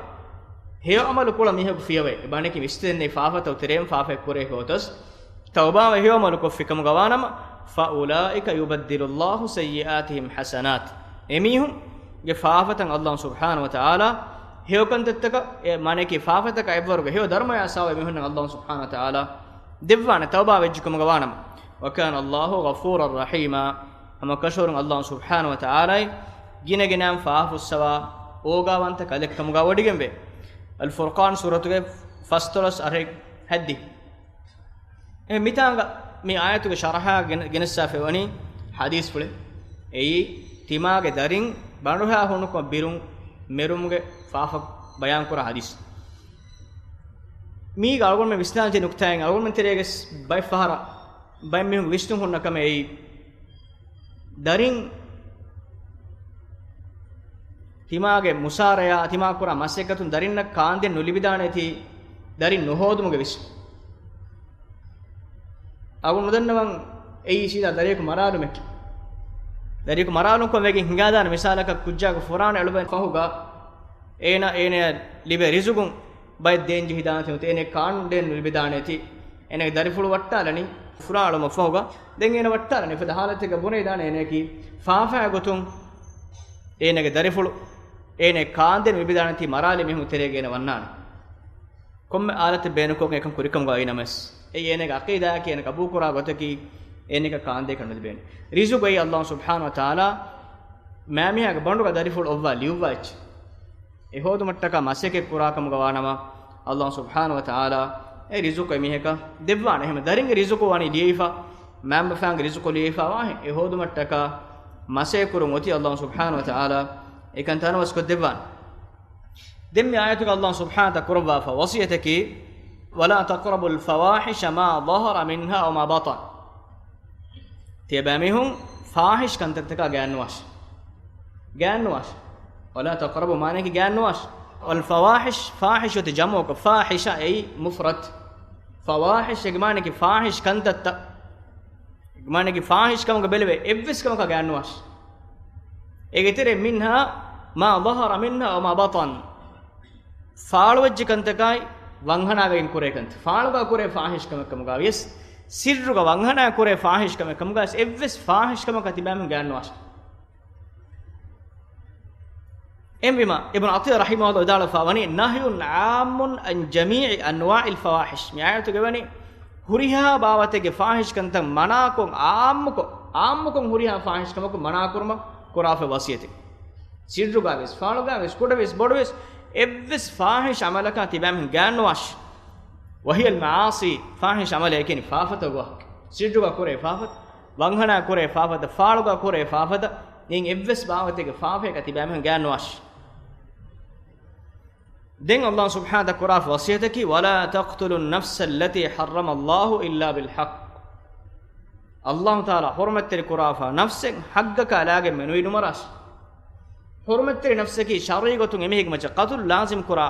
ހެޔޮ ޢަމަލު ކުޅަ މީހަކު ފިޔަވައި، އެބަ ނެކި ވިސްނެން ނެތް ފާފަތައް ތެރޭން ފާފައެއް ކުރޭ ހޯތަސް، ތައުބާވެ ހެޔޮ ޢަމަލު ކޮށްފި ކަމުގަ ވާނަމަ، فأولئك يبدل الله سيئاتهم حسنات. އެމީހުންގެ ފާފަތައް ﷲ ސުބްޙާނަހޫ ވަތަޢާލާ ހެޔޮކަންތައްތަކަށް، އެ މާނައަކީ ފާފަތަކަށް އެއްވަރުގެ ހެޔޮ ދަރުމަޔާ ސާވައި މީހުންނަށް ﷲ ސުބްޙާނަހޫ ވަތަޢާލާ ދެއްވާނެ، ތައުބާ ވެއްޖެ ކަމުގަ ވާނަމަ. وكان الله غفورا رحيما. ހަމަކަށަވަރުން ﷲ ސުބްޙާނަހޫ ވަތަޢާލާ ގިނަގިނައިން ފާފަ ފުއްސަވާ އޯގާވަންތަ ކަލެއް ކަމުގަ ވޮޑިގެންވޭ. އަލް ފުރްޤާން ސޫރަތުގެ ފަސްދޮޅަސް އަށެއް ހައްދި. އެ މިތާނގަ މި އާޔަތުގެ ޝަރަޙާ ގެން-، ގެނެއްސާފައި ވަނީ ޙަދީޘްފުޅެއް. އެއީ، ތިމާގެ ދަރިން ބަނޑުހާ ހޫނުކޮށް ބިރުން މެރުމުގެ ފާފަ ބަޔާންކުރާ ޙަދީޘް. މީގަ އަޅުގަނޑުމެން ވިސްނާލަން ތި ނުކްތާއިން އަޅުގަނޑުމެން ތެރޭގެ ބައެއް ފަހަރަށް ބައެއް މީހުން ވިސްނުން ހުންނަ ކަމެއް އެއީ، ދަރިން ތިމާގެ މުސާރަޔާ، ތިމާ ކުރާ މަސައްކަތުން ދަރިންނަށް ކާންދޭން ނުލިބިދާނޭތީ، ދަރިން ނުހޯދުމުގެ ވިސްނުން. އަޅުގަނޑު ނުދަންނަވަން އެއީ ސީދާ ދަރިޔަކު މަރާލުމެކޭ. ދަރިޔަކު މަރާލުންކޮށް ވެގެން ހިނގާދާނެ މިސާލަކަށް ކުއްޖާގެ ފުރާނަ އެޅުވޭ ފަހުގަ އޭނަ، އޭނަޔަށް ލިބޭ ރިޒުގުން ބައެއް ދޭން ޖެހިދާނެތީ، އޭނަ ކާންދޭން ނުލިބިދާނޭތީ، އޭނަގެ ދަރިފުޅު ވައްޓާލަނީ ފުރާނަ އެޅުމަށް ފަހުގަ، ދެން އޭނަ ވައްޓާލަނީ އެފަދަ ހާލަތެއްގަ ބުނެދާނެ އޭނަޔަކީ ފާފައާ ގޮތުން އޭނަގެ ދަރިފުޅު އޭނަ ކާންދޭން ނުލިބިދާނެތީ މަރާލި މީހުން ތެރޭގަ އޭނަ ވަންނާނެ. ކޮންމެ އާލަތެއް ބޭނުންކޮށް އެކަން ކުރިކަމުގަ އައިނަމަސް، އެއީ އޭނަގެ ޢަޤީދާއަކީ އޭނަ ޤަބޫލުކުރާ ގޮތަކީ އޭނަކަށް ކާންދޭކަށް ނުލިބޭނެ. ރިޒުގު އެއީ ﷲ ސުބްޙާނަހޫ ވަތަޢާލާ މާމީހާގެ ބަނޑުގަ ދަރިފުޅު އޮއްވާ ލިޔުއްވާ އެއްޗެއް. އެ ހޯދުމަށްޓަކާ މަސައްކަތް ކުރާ ކަމުގަ ވާނަމަ، ﷲ ސުބްޙާނަހޫ ވަތަޢާލާ އެ ރިޒުޤު އެމީހަކަށް ދެއްވާނެ. އެހެން ދަރިންގެ ރިޒުޤު ވަނީ ލިޔެފަ، މައިންބަފައިންގެ ރިޒުޤު ލިޔެފަ ވާހެން، އެ ހޯދުމަށްޓަކާ މަސައްކަތް ކުރުން އޮތީ ﷲ ސުބްޙާނަހޫ ވަތަޢާލާ އެކަން ތަނަވަސްކޮށްދެއްވާނެ. ދެން މި އާޔަތުގަ ﷲ ސުބްޙާނަހޫ ވަތަޢާލާ ކުރައްވާފަ ވަޞިއްޔަތަކީ، ولا تقربوا الفواحش ما ظهر منها وما بطن. ތިޔަބައިމީހުން ފާޙިޝް ކަންތައްތަކާ ގާތްނުވާށި. ގާތްނުވާށި. ولا تقربوا މާނައަކީ ގާތްނުވާށި. والفواحش، ފާޙިޝް އޮތީ ޖަމުޢަކަށް، ފާޙިޝާ އެއީ މުފްރަދު. ފަވާޙިޝް އޭގެ މާނައަކީ ފާޙިޝް ކަންތައްތައް. އޭގެ މާނައަކީ ފާޙިޝް ކަމުގަ ބެލެވޭ އެއްވެސް ކަމަކާ ގާތްނުވާށި. އޭގެ ތެރޭ، منها ما ظهر منها وما بطن. ފާޅުވެއްޖެ ކަންތަކާއި ވަންހަނާވެގެން ކުރޭ ކަންތައް. ފާޅުގަ ކުރޭ ފާޙިޝް ކަމެއް ކަމުގަ ވިޔަސް، ސިއްރުގަ ވަންހަނާ ކުރޭ ފާޙިޝް ކަމެއް ކަމުގަ ވިޔަސް، އެއްވެސް ފާޙިޝް ކަމަކަށް ތިބާމީހުން ގާތްނުވާށި. އެހެންވީމަ، އިބްނު ޢަޠިއްޔާ ރަޙިމަހުﷲ ވިދާޅުވެފަ ވަނީ، نهي عام عن جميع أنواع الفواحش. މި އާޔަތުގަ ވަނީ، ހުރިހާ ބާވަތެއްގެ ފާޙިޝް ކަންތައް މަނާކޮށް، ޢާއްމުކޮށް، ޢާއްމުކޮށް ހުރިހާ ފާޙިޝް ކަމަކުން މަނާކުރުމަށް ކުރާފަ ވަޞިއްޔަތެއް. ސިއްރުގަ ވެސް، ފާޅުގަ ވެސް، ކުޑަ ވެސް، ބޮޑު ވެސް، އެއްވެސް ފާޙިޝް ޢަމަލަކާ ތިބާމީހުން ގާތްނުވާށި. وهي المعاصي، ފާޙިޝް ޢަމަލެއް ކިޔަނީ ފާފަތަކުގެ ވާހަކަ. ސިއްރުގަ ކުރޭ ފާފަތައް، ވަންހަނާ ކުރޭ ފާފަތައް، ފާޅުގަ ކުރޭ ފާފަތައް، އެއިން އެއްވެސް ބާވަތެއްގެ ފާފަޔަކަށް ތިބާމީހުން ގާތްނުވާށި. ދެން ﷲ ސުބްޙާނަހޫ ވަތަޢާލާ ކުރާފަ ވަޞިއްޔަތަކީ، ولا تقتلوا النفس التي حرم الله إلا بالحق. ﷲ ތަޢާލާ ޙުރުމަތްތެރި ކުރާފަ ނަފްސެއް ޙައްޤަކާ ލާގެން ނުއި ނުމަރާށި. ޙުރުމަތްތެރި ނަފްސަކީ ޝަރުޢީ ގޮތުން އެމީހެއްގެ މައްޗަށް ޤަތުލު ލާޒިމް ކުރާ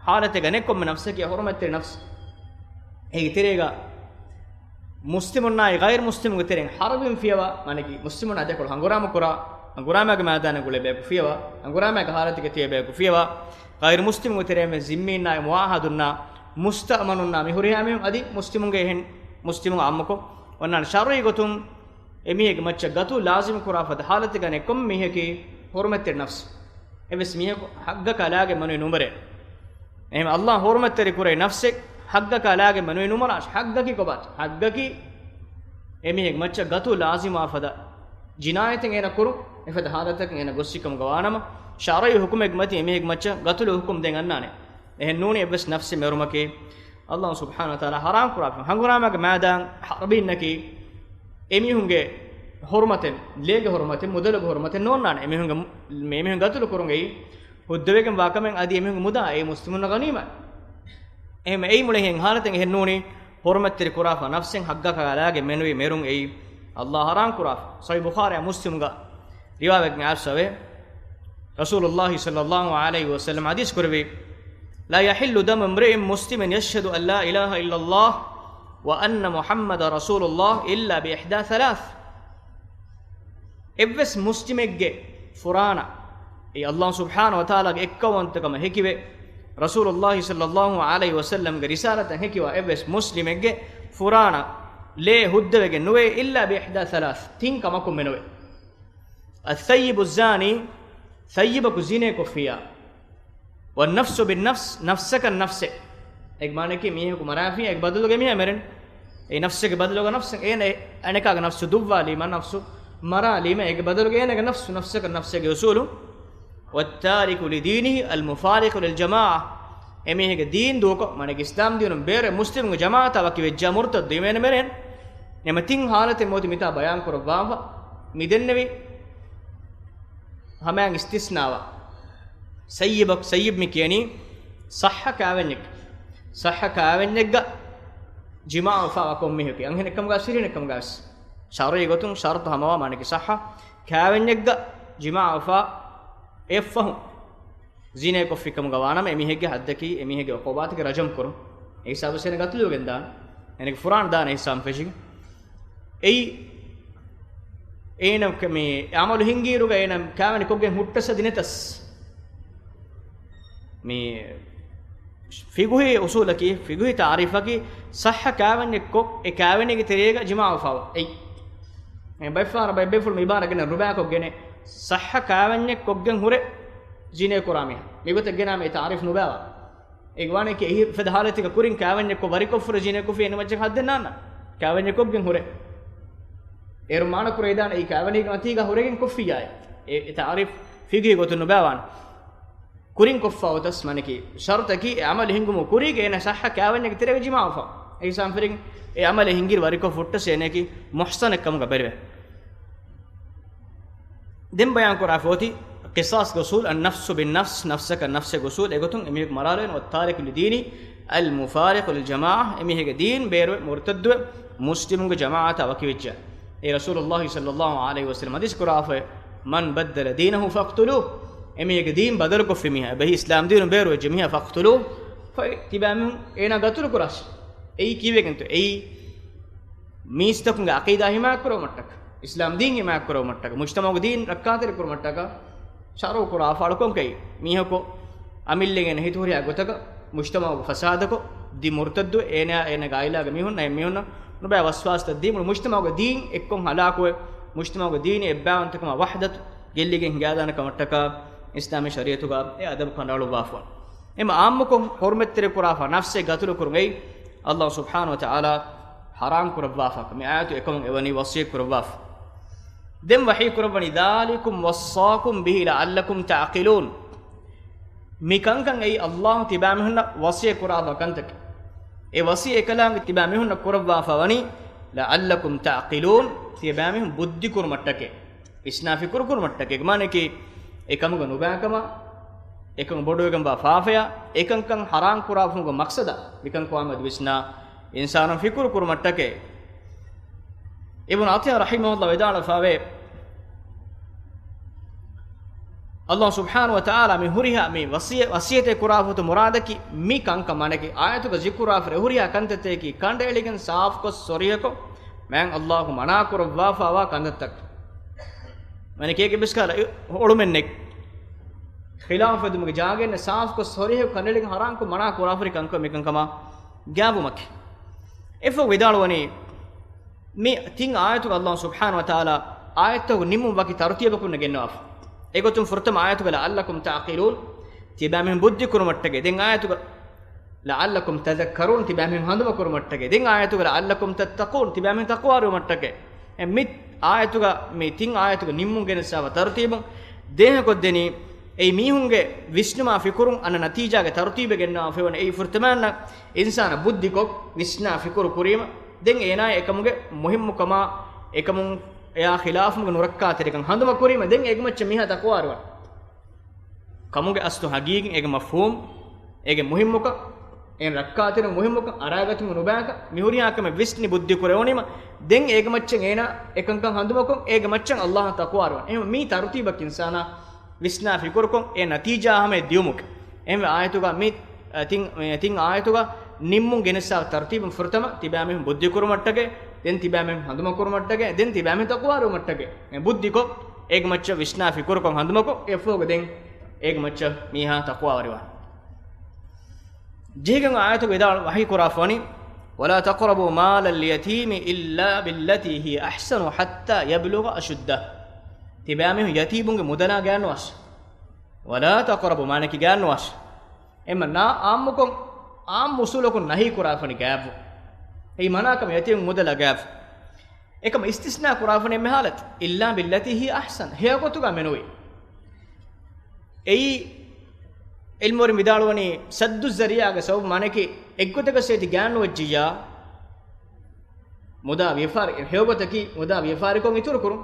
ޙާލަތެއްގަ ނެތް ކޮންމެ ނަފްސަކީ ޙުރުމަތްތެރި ނަފްސު. އޭގެ ތެރޭގަ މުސްލިމުންނާއި ޣައިރު މުސްލިމުންގެ ތެރެއިން ޙަރުބިން ފިޔަވާ، މާނައަކީ މުސްލިމުންނާ ދެކޮޅު ހަނގުރާމަ ކުރާ، ހަނގުރާމައިގެ މައިދާނަށް ގުޅޭ ބަޔަކު ފިޔަވާ، ހަނގުރާމައިގެ ޙާލަތެއްގަ ތިބޭ ބަޔަކު ފިޔަވާ، ޣައިރު މުސްލިމުންގެ ތެރެއިން ވެސް ޒިންމީންނާއި މުޢާހަދުންނާ މުސްތައުމަނުންނާ މި ހުރިހާ މީހުން އަދި މުސްލިމުންގެ އެހެން މުސްލިމުންގެ ޢާއްމުކޮށް އޮންނާނެ ޝަރުޢީ ގޮތުން އެމީހެއްގެ މައްޗަށް ޤަތުލު ލާޒިމް ކުރާ ފަދަ ޙާލަތެއްގަ ނެތް ކޮންމެ މީހަކީ ޙުރުމަތްތެރި ނަފްސު. އެއްވެސް މީހަކު ޙައްޤަކާ ލާގެން ނުއި ނުމަރޭ. އެހެން ﷲ ޙުރުމަތްތެރި ކުރޭ ނަފްސެއް ޙައްޤަކާ ލާގެން ނުއި ނުމަރާށި. ޙައްޤަކީ ކޮބާތަ؟ ޙައްޤަކީ އެމީހެއްގެ މައްޗަށް ޤަތުލު ލާޒިމާ ފަދަ ޖިނާޔަތެއް އޭނަ ކުރުން، އެފަދަ ޙާލަތަކަށް އޭނަ ގޮއްސި ކަމުގަ ވާނަމަ، ޝަރުޢީ ޙުކުމެއްގެ މަތިން އެމީހެއްގެ މައްޗަށް ޤަތުލު ޙުކުމް ދޭން އަންނާނެ. އެހެން ނޫނީ އެއްވެސް ނަފްސެއް މެރުމަކީ ﷲ ސުބްޙާނަހޫ ވަތަޢާލާ ޙަރާމް ކުރާފަ. ހަނގުރާމައިގެ މައިދާން ޙަރުބީންނަކީ އެމީހުންގެ ޙުރުމަތެއް، ލޭގެ ޙުރުމަތެއް، މުދަލުގެ ޙުރުމަތެއް ނޯންނާނެ. އެމީހުންގެ، އެމީހުން ޤަތުލު ކުރުން އެއީ ހުއްދަވެގެން ވާކަމެއް އަދި އެމީހުންގެ މުދާ އެއީ މުސްލިމުންނަށް ޣަނީމަތް. އެހެން އެއީ މުޅި އެހެން ހާލަތެއް އެހެން ނޫނީ، ޙުރުމަތްތެރި ކުރާފަ ނަފްސެއް ޙައްޤަކާ ލާގެ މެނުވީ މެރުން އެއީ ﷲ ޙަރާމް ކުރާފަ. ޞަޙީޙު ބުޚާރީ މުސްލިމުގަ ރިވާވެގެން އާސަވެ. ރަސޫލުﷲ ޞައްލަﷲ ޢަލައިހި ވަސައްލަމަ ޙަދީޘް ކުރެއްވި، "لا يحل دم امرئ مسلم يشهد أن لا إله إلا الله وأن محمدا رسول الله إلا بإحدى ثلاث." އެއްވެސް މުސްލިމެއްގެ ފުރާނަ، އެ ﷲ ސުބްޙާނަހޫ ވަތަޢާލާގެ އެއްކައުވަންތަކަމަށް ހެކިވެ، ރަސޫލުﷲ ޞައްލަﷲ ޢަލައިހި ވަސައްލަމްގެ ރިސާލަތަށް ހެކިވާ އެއްވެސް މުސްލިމެއްގެ ފުރާނަ ލޭ ހުއްދަވެގެން ނުވޭ، إلا بإحدى ثلاث، ތިން ކަމަކުން މެނުވެ. الثيب الزاني، ސައްޔިބަކު ޒިނޭ ކޮށްފިޔާ. والنفس بالنفس، ނަފްސަކަށް ނަފްސެއް. އޭގެ މާނައަކީ މީހަކު މަރާފިޔާ، އޭގެ ބަދަލުގަ މީހާ މެރެން. އެ ނަފްސެއްގެ ބަދަލުގަ ނަފްސެއް. އޭނަ އެ އަނެކާގެ ނަފްސު ދުއްވާލީމަ، ނަފްސު މަރާލީމަ، އޭގެ ބަދަލުގަ އޭނަގެ ނަފްސު ނަފްސަކަށް ނަފްސެއްގެ އުސޫލު. والتارك لدينه المفارق للجماعة. އެމީހެއްގެ ދީން ދޫކޮށް، މާނައަކީ އިސްލާމް ދީނުން ބޭރު މުސްލިމުންގެ ޖަމާޢަތާ ވަކިވެއްޖާ މުރުތައްދު އިމޭނަ މެރެން. ނަމަ ތިން ހާލަތެއް މިއޮތީ މިތާ ބަޔާން ކުރައްވާފަ. މި ދެންނެވި ހަމައިން އިސްތިސްނާވާ. ސައްޔިބަކު، ސައްޔިބް މި ކިޔަނީ ޞައްޙަ ކާވެންޏެއް. ޞައްޙަ ކާވެންޏެއްގަ ޖިމާޢުވެފަވާ ކޮންމީހަކީ، އަންހެނެއްކަމުގަ ވެސް ފިރިހެނެއްކަމުގަ ވެސް. ޝަރުޢީ ގޮތުން ޝަރުޠު ހަމަވާ، މާނައަކީ ޞައްޙަ ކާވެންޏެއްގަ ޖިމާޢުވެފަ އެއަށްފަހު ޒިނޭ ކޮށްފިކަމުގަ ވާނަމަ، އެމީހެއްގެ ޙައްދަކީ، އެމީހެއްގެ ޢުޤޫބާތަކީ ރަޖަމް ކުރުން. އެ ހިސާބަށް އޭނަ ގަތުލުވެގެން ދާނެ. އޭނަގެ ފުރާނަ ދާނެ އެ ހިސާބުން ފެށިގެން. އެއީ، އޭނަ މި އަމަލު ހިންގިއިރުގަ އޭނަ ކާވެނި ކޮށްގެން ހުއްޓަސް އަދި ނެތަސް. މި ފިޤުހީ އުޞޫލަކީ، ފިޤުހީ ތަޢުރީފަކީ، ޞައްޙަ ކާވެންޏެއް ކޮށް، އެ ކާވެނީގެ ތެރޭގަ ޖިމާޢުވެފަ އެއީ. މި ބައެއްފަހަރަށް ބައެއް ބޭފުޅުން މި އިބާރާތް ގެންނަ ރުބާކޮށްގެނެ، ޞައްޙަ ކާވެންޏެއް ކޮށްގެން ހުރެ ޒިނޭ ކުރާ މީހާ. މިގޮތަށް ގެނާ މި ތަޢުރީފް ނުބާވާ. އޭގެ ވާނެ އެކި އެހި ފަދަ ހާލަތެއްގަ ކުރިން ކާވެންޏެއްކޮށް ވަރިކޮށްފުރެ ޖިނޭކޮށްފި އެންމެ މައްޗަށް ހައްދެއް ނާންނާނެ. ކާވެންޏެއްކޮށްގެން ހުރެ. އޭރު މާނަ ކުރެވިދާނެ އެއީ ކާވެނީގެ ނަތީޖާ ހުރެގެން ކޮށްފިއްޔާއޭ. އެ، އެ ތަޢުރީފް ފިޤުހީ ގޮތުން ނުބާވާނެ. ކުރިން ކޮށްފަ އޮތަސް މާނައަކީ ޝަރުޠަކީ އެ ޢަމަލު ހިންގުމުގެ ކުރީގަ އޭނަ ޞައްޙަ ކާވެންޏެއްގެ ތެރޭގަ ޖިމާޢުވެފަ. އެ ހިސާބުން ފިރިން އެ ޢަމަލެއް ހިންގިއިރު ވަރިކޮށް ހުއްޓަސް އޭނައަކީ މުޙްޞަނެއްކަމުގަ ބެރުވޭ. ދެން ބަޔާން ކުރާފަ އޮތީ ޤިޞާޞްގެ އުޞޫލު، النفس بالنفس، ނަފްސަކަށް ނަފްސެއްގެ އުޞޫލު. އެގޮތުން އެމީހަކު މަރާލުވެން، والتارك لدينه المفارق للجماعة، އެމީހެއްގެ ދީން ބޭރުވެ މުރުތައްދުވެ މުސްލިމުންގެ ޖަމާޢަތާ ވަކިވެއްޖެ. އެ ރަސޫލުﷲ ޞައްލަﷲ ޢަލައިހި ވަސައްލަމަ ޙަދީޘް ކުރާފައި، من بدل دينه فاقتلوه، އެމީހެއްގެ ދީން ބަދަލުކޮށްފި މީހާ، އެބަހީ އިސްލާމް ދީނުން ބޭރުވެއްޖެ މީހާ، فاقتلوه، ފައި ތިބާމީހުން އޭނާ ގަތުލު ކުރާށި. އެއީ ކީއްވެގެންތޯ؟ އެއީ މީސްތަކުންގެ ޢަޤީދާ ޙިމާޔަތް ކުރެވުމަށްޓަކާ، އިސްލާމް ދީން ޙިމާޔަތް ކުރެވުމަށްޓަކާ، މުޖްތަމަޢުގެ ދީން ރައްކާތެރި ކުރުމަށްޓަކާ، ޝަރުޢު ކުރާ ފާޅުކޮން ކައި މީހަކު އަމިއްލައިގެން ހިތުހުރިހާ ގޮތަކަށް މުޖްތަމަޢުގެ ފަސާދަކޮށް، ދި މުރުތައްދު އޭނާ، އޭނާގެ ޢާއިލާގެ މީހުން، އެހެން މީހުންނަށް ނުބައި ވަސްވާސްތައް ދީ، މުޅި މުޖްތަމަޢުގެ ދީން އެއްކޮށް ހަލާކުވެ، މުޖްތަމަޢުގެ ދީނީ އެއްބައިވަންތަކަމާ ވަޙްދަތު ގެއްލިގެން ހިނގާދާނެ ކަމަށްޓަކާ އިސްލާމީ ޝަރީޢަތުގަ އެ އަދަބު ކަނޑައަޅުއްވާފަ. އެމަ ޢާއްމުކޮށް ޙުރުމަތްތެރި ކުރާފަ ނަފްސެއް ގަތުލު ކުރުން އެއީ ﷲ ސުބްޙާނަހޫ ވަތަޢާލާ ޙަރާމް ކުރައްވާފަ. މި އާޔަތު އެކަމުން އެވަނީ ވަޞިއްޔަތް ކުރައްވާފަ. ދެން ވަޙީ ކުރައްވަނީ، ذَٰلِكُمْ وَصَّاكُم بِهِ لَعَلَّكُمْ تَعْقِلُونَ. މި ކަންކަން އެއީ ﷲ ތިބާމީހުންނަށް ވަޞިއްޔަތް ކުރާފަ ކަންތަކެއް. އެ ވަޞިއްޔަތް އެކަލާނގެ ތިބާމީހުންނަށް ކުރައްވާފަ ވަނީ، لَعَلَّكُمْ تَعْقِلُونَ، ތިބާމީހުން ބުއްދި ކުރުމަށްޓަކައި. ވިސްނާ ފިކުރު ކުރުމަށްޓަކައި. އެކަމަކީ، އެކަމުގަ ނުބައިކަމާ، އެކަން ބޮޑުވެގެންވާ ފާފަޔާ، އެކަންކަން ޙަރާމް ކުރާފަހުގެ މަޤްޞަދާ، މިކަން ކޮމާމެދު ވިސްނާ، އިންސާނުން ފިކުރު ކުރުމަށްޓަކައި. އިބްނު ޢަޠިއްޔާ ރަޙިމަހުﷲ ވިދާޅުވެފަވޭ، ﷲ ސުބްޙާނަހޫ ވަތަޢާލާ މި ހުރިހާ މި ވަޞިއްޔަ، ވަޞިއްޔަތެއް ކުރާފަ އޮތު މުރާދަކީ މި ކަންކަން މާނައަކީ، އާޔަތުގަ ޒިކުރާފަ ހުރިހާ ކަންތައްތަކަކީ ކަނޑައެޅިގެން ސާފުކޮށް ސޮރިހަކޮށް، މާތް ﷲ މަނާ ކުރައްވާފަވާ ކަންތައްތަކެއް. މާނައަކީ އޭގެ މިސްކާލަ އޮޅުމެއް ނެތް. ޚިލާފު ހެދުމުގެ ޖާގައެއް ނެތް، ސާފުކޮށް ސޮރިހަކޮށް ކަނޑައެޅިގެން ޙަރާމްކޮށް މަނާ ކުރާފަ ހުރި ކަންކަން މިކަންކަމާ ގާބުމަކީ. އެފަހު ވިދާޅުވަނީ، މި ތިން އާޔަތުގަ ﷲ ސުބްޙާނަހޫ ވަތަޢާލާ އާޔަތްތަކުގެ ނިންމުން ވަކި ތަރުތީބަކުން ގެންނަވާފަ. އެގޮތުން ފުރަތަމަ އާޔަތުގަ لَعَلَّكُمْ تَعْقِلُونَ، ތިބާމީހުން ބުއްދި ކުރުމަށްޓަކައި. ދެން އާޔަތުގަ لَعَلَّكُمْ تَذَكَّرُونَ، ތިބާމީހުން ހަނދުމަ ކުރުމަށްޓަކައި. ދެން އާޔަތުގަ لَعَلَّكُمْ تَتَّقُونَ، ތިބާމީހުން ތަޤްވާވެރިވުމަށްޓަކައި. އެ މި އާޔަތުގަ، މި ތިން އާޔަތުގެ ނިންމުން ގެނެސްފަވާ ތަރުތީބުން ދޭހަކޮށްދެނީ، އެއީ މީހުންގެ ވިސްނުމާ ފިކުރުން އަންނަ ނަތީޖާގެ ތަރުތީބެއް ގެންނަވާފައިވަނީ. އެއީ ފުރަތަމައަށް އިންސާނާ ބުއްދިކޮށް، ވިސްނާ ފިކުރު ކުރީމަ، ދެން އޭނާ އެކަމުގެ މުހިއްމުކަމާ، އެކަމުން އެއާ ޚިލާފުމުގެ ނުރައްކާތެރިކަން ހަނދުމަ ކުރީމަ، ދެން އޭގެ މައްޗަށް މީހާ ތަޤްވާވެރިވާނެ. ކަމުގެ އަސްލު ހަގީގީ އޭގެ މަފްހޫމް، އޭގެ މުހިއްމުކަން، އޭނަ ރައްކާތެރި މުހިއްމުކަން އަރާގަތުމުގެ ނުބައިކަން މި ހުރިހާ ކަމެއް ވިސްނި ބުއްދި ކުރެވުނީމަ، ދެން އޭގެ މައްޗަށް އޭނާ އެކަންކަން ހަނދުމަކޮށް، އޭގެ މައްޗަށް އައްލާހަށް ތަޤްވާވާނެ. އެހެން މީ ތަރުތީބަކީ އިންސާނާ ވިސްނާ ފިކުރުކޮށް، އެ ނަތީޖާ ހަމަޔަށް ދިޔުމުގެ. އެހެންވެ އާޔަތުގަ މި، އަ، ތިން، އެ، ތިން އާޔަތުގަ ނިންމުން ގެނެސް ތަރުތީބުން ފުރަތަމަ ތިބާމީހުން ބުއްދި ކުރުމަށްޓަކައި، ދެން ތިބާމީހުން ހަނދުމަކުރުމަށްޓަކައި، ދެން ތިބާމީހުން ތަޤްވާވުމަށްޓަކައި. އެ ބުއްދިކޮށް، އޭގެ މައްޗަށް ވިސްނާ ފިކުރުކޮށް ހަނދުމަކޮށް، އެއަށްފަހުގަ ދެން އޭގެ މައްޗަށް މީހާ ތަޤްވާވެރިވާނެ. ޖެހިގެން އާޔަތުގަ ވިދާޅު ވަޙީ ކުރާފަވަނީ، "ولا تقربوا مال اليتيم إلا بالتي هي أحسن حتى يبلغ أشده." ތިބާމީހުން ޔަތީމުންގެ މުދަލާ ގާންނުވާށި. "ولا تقربوا" މާނައަކީ ގާންނުވާށި. އެމަ ނާ އާއްމުކޮށް، އާއްމު އުސޫލަކުން ނަހީ ކުރާފަނި ގާތްވު. އެއީ މަނާކަމެއް ޔަތީމުން މުދަލާ ގާތްވު. އެކަމަ އިސްތިސްނާ ކުރާފަނި އެންމެ ހާލަތު، "إلا بالتي هي أحسن" ހެޔޮގޮތުގަ މެނުވީ. އެއީ ޢިލްމުވެރިން ވިދާޅުވަނީ ސައްދުއްޒަރީޢާގެ ސަބަބު މާނައަކީ އެއްގޮތަކަށް ސޭތި ގާންނުވެއްޖިއްޔާ، މުދާ ވިޔަފާރި، ހެޔޮގޮތަކީ މުދާ ވިޔަފާރިކޮށް އިތުރުކުރުން.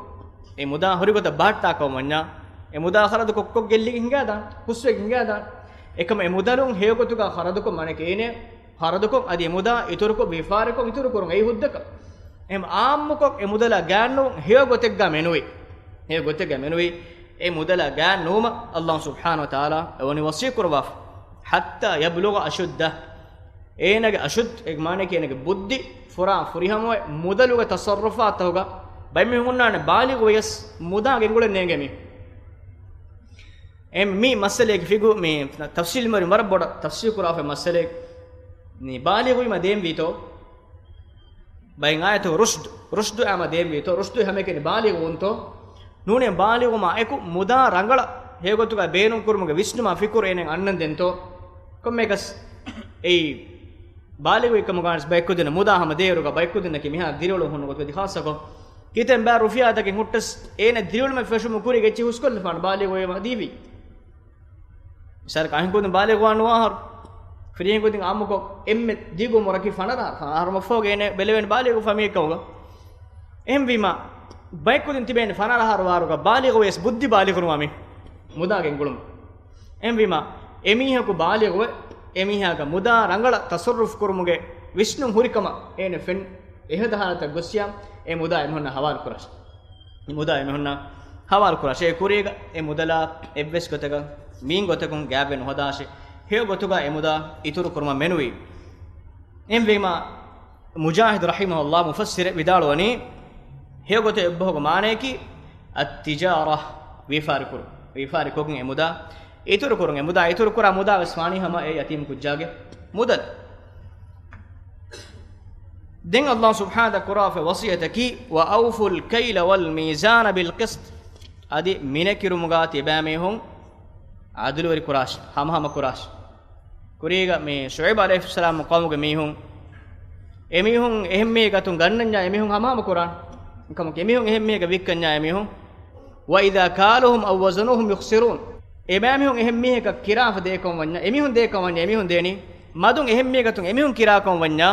އެ މުދާ ހުރިގޮތަށް ބަހައްޓާކަމަށް ވަންޏާ، އެ މުދާ ޚަރަދުކޮށް ކޮށް ގެއްލިގެން ހިނގާދާން، ހުސްވެގެން ހިނގާދާން. އެކަމަ އެ މުދަލުން ހެޔޮގޮތުގަ ޚަރަދުކޮށް މާނައަކީ އޭނަ ޚަރަދުކޮށް އަދި އެ މުދާ އިތުރުކޮށް ވިޔަފާރިކޮށް އިތުރުކުރުން އެއީ ހުއްދަކަށް. އެހެން އާއްމުކޮށް އެ މުދަލާ ގާންނުވުން ހެޔޮ ގޮތެއްގަ މެނުވީ. ހެޔޮ ގޮތެއްގަ މެނުވީ. އެ މުދަލާ ގާން ނުވުމަށް އައްލާހު ސުބްޙާނަހު ވަތަޢާލާ އެވަނީ ވަޞިއްޔަތް ކުރައްވާފަ. "حتى يبلغ أشده" އޭނަގެ އަޝުއްދު، އެ މާނައަކީ އޭނަގެ ބުއްދި ފުރާ ފުރިހަމަވެ، މުދަލުގެ ތަޞައްރުފާތުގަ ބައެއް މީހުން ހުންނާނެ ބާލިޣުވެޔަސް މުދާ ގެންގުޅެން ނޭނގޭ މީހުން. އެ މި މައްސަލައެއްގެ ފިޤުހު މި ތަފްޞީލް މަރި ވަރަށް ބޮޑަށް ތަފްޞީލް ކުރާފައި މައްސަލައެއް. މި ބާލިޣުވީމަ ދޭންވީތޯ؟ ބައެއް އާޔަތު ރުޝްދު، ރުޝްދު އާމަ ދޭންވީތޯ؟ ރުޝްދު ހަމައެކަނި ބާލިޣުވުންތޯ؟ ނޫނޭ ބާލިޣުވުމާ އެކު މުދާ ރަނގަޅަށް ހެޔޮގޮތުގަ ބޭނުން ކުރުމުގެ ވިސްނުމާ ފިކުރު އޭނައަށް އަންނަން ދެންތޯ؟ ކޮންމެއަކަސް އެއީ ބާލިޣުވިކަމުގަ ވެސް ބައެއްކުދިންނަށް މުދާ ހަމަ ދޭއިރުގަ ބައެއްކުދިންނަކީ މިހާ ދިރިއުޅުން ހުންނަ ގޮތުގަ ޚާއްޞަކޮށް، ކިތަން ބާ ރުފިޔާތަކެއް ހުއްޓަސް އޭނަ ދިރިއުޅުމެއް ފެށުމުގެ ކުރީގަ އެއްޗެއް ހުސްކޮށްލަފާނެ ބާލިޣުވެވަޑައިގެން. މިސާލަކަށް އަހަންކުދިން ބާލިޣުވާން ނުވާ އަހަރު، ފިރިހެންކުދިން އާއްމުކޮށް އެންމެ ދިގު އުމުރަކީ ފަނަރަ އަހަރު. ފަނަރަ އަހަރު މަށްފަހުގަ އޭނަ ބެލެވޭނެ ބާލިޣު ފަހު މީހެއްކަމުގަ. އެހެންވީމަ، ބައެއްކުދިން ތިބޭނެ ފަނަރަ އަހަރު ވާއިރުގަ ބާލިޣުވެޔަސް ބުއްދި ބާލިޣު ނުވާ މީހުން. މުދާ ގެންގުޅުމުން. އެހެންވީމަ، އެމީހަކު ބާލިޣުވެ، އެމީހާގެ މުދާ ރަނގަޅަށް ތަޞައްރުފް ކުރުމުގެ ވިސްނުން ހުރިކަމަށް އޭނަ ފެން އެހަދަ ހާލަތަށް ގޮއްސިޔާ، އެ މުދާ އެމީހުންނަށް ހަވާލު ކުރާށި. މުދާ އެމީހުންނަށް ހަވާލު ކުރާށޭ. އެ ކުރީގަ އެ މުދަލާ އެއްވެސް ގޮތަކަށް މިން ގޮތަކުން ގާބްވެ ނުހަދާށޭ. ހެޔޮ ގޮތުގަ އެ މުދާ އިތުރު ކުރުމަށް މެނުވީ. އެހެންވީމަ، މުޖާހިދު ރަޙިމަހުﷲ މުފައްސިރެއް ވިދާޅުވަނީ، ހެޔޮ ގޮތެއް އެއްބަހުގެ މާނަޔަކީ، އައްތިޖާރަ، ވިޔަފާރި ކުރުން. ވިޔަފާރި ކޮށްގެން އެ މުދާ އިތުރު ކުރުން. އެ މުދާ އިތުރު ކުރާ މުދާ ވެސް ވާނީ ހަމަ އެ ޔަތީމް ކުއްޖާގެ މުދަލު. ދެން އައްލާހު ސުބްޙާނަހު ކުރާފަ ވަޞިއްޔަތަކީ، "وَأَوْفُوا الْكَيْلَ وَالْمِيزَانَ بِالْقِسْطِ" އަދި މިނެކިރުމުގަ ތިބާމީހުން ޢަދުލުވެރި ކުރާށި، ހަމަހަމަ ކުރާށި. ކުރީގަ މި ޝުޢައިބު ޢަލައިހިއްސަލާމް ޤައުމުގެ މީހުން، އެމީހުން އެހެން މީހެއް ގަތުން ގަންނަންޏާ އެމީހުން ހަމަހަމަ ކުރާން. ކަމަކު އެމީހުން އެހެން މީހެއްގަ ވިއްކަންޏާ އެމީހުން، "وَإِذَا كَالُوهُمْ أَو وَّزَنُوهُمْ يُخْسِرُونَ" އެބައިމީހުން އެހެން މީހަކަށް ކިރާފަ ދޭކަމަށް ވަންޏާ، އެމީހުން ދޭކަމަށް ވަންޏާ، އެމީހުން ދޭނީ މަދުން އެހެން މީހެއްގަތުން އެމީހުން ކިރާކަމަށް ވަންޏާ،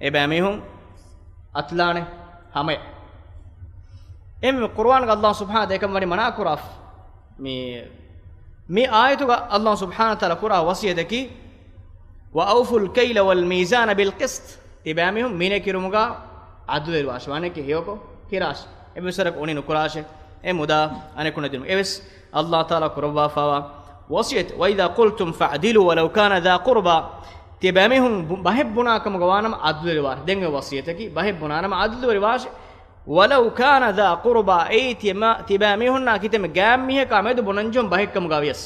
އެބައިމީހުން އަތުލާނެ ހަމަޔަށް. އެހެންވީމަ ޤުރުއާންގަ އައްލާހު ސުބްޙާނަހު ދޭކަމަށް ވަނީ މަނާ ކުރާފަ. މި، މި އާޔަތުގަ އައްލާހު ސުބްޙާނަހު ވަތަޢާލާ ކުރާ ވަޞިއްޔަތަކީ، "وَأَوْفُوا الْكَيْلَ وَالْمِيزَانَ بِالْقِسْطِ" ތިބާމީހުން މިނެކިރުމުގަ ޢަދުލުވެރިވާށި، ވާނެކި ހެޔޮކޮށް ކިރާށި. އެއްވެސް ވަރަކަށް އުނި ނުކުރާށެ. އެ މުދާ އަނެކުނަށް ދިނުން. އެވެސް އައްލާހު ތަޢާލާ ކުރައްވާފައިވާ ވަޞިއްޔަތެއް، "وَإِذَا قُلْتُمْ فَاعْدِلُوا وَلَوْ كَانَ ذَا قُرْبَى" ތިބާމީހުން ބު-، ބަހެއް ބުނާ ކަމުގަ ވާނަމަ ޢަދުލުވެރިވާށި. ދެން އޮތް ވަޞިއްޔަތަކީ، ބަހެއް ބުނާނަމަ ޢަދުލުވެރިވާށި. "وَلَوْ كَانَ ذَا قُرْبَى" އެއީ ތިމާ-، ތިބާމީހުންނާ ކިތަންމެ ގާތްމީހަކާ މެދު ބުނަންޖެހުނު ބަހެއްކަމުގަ ވިޔަސް.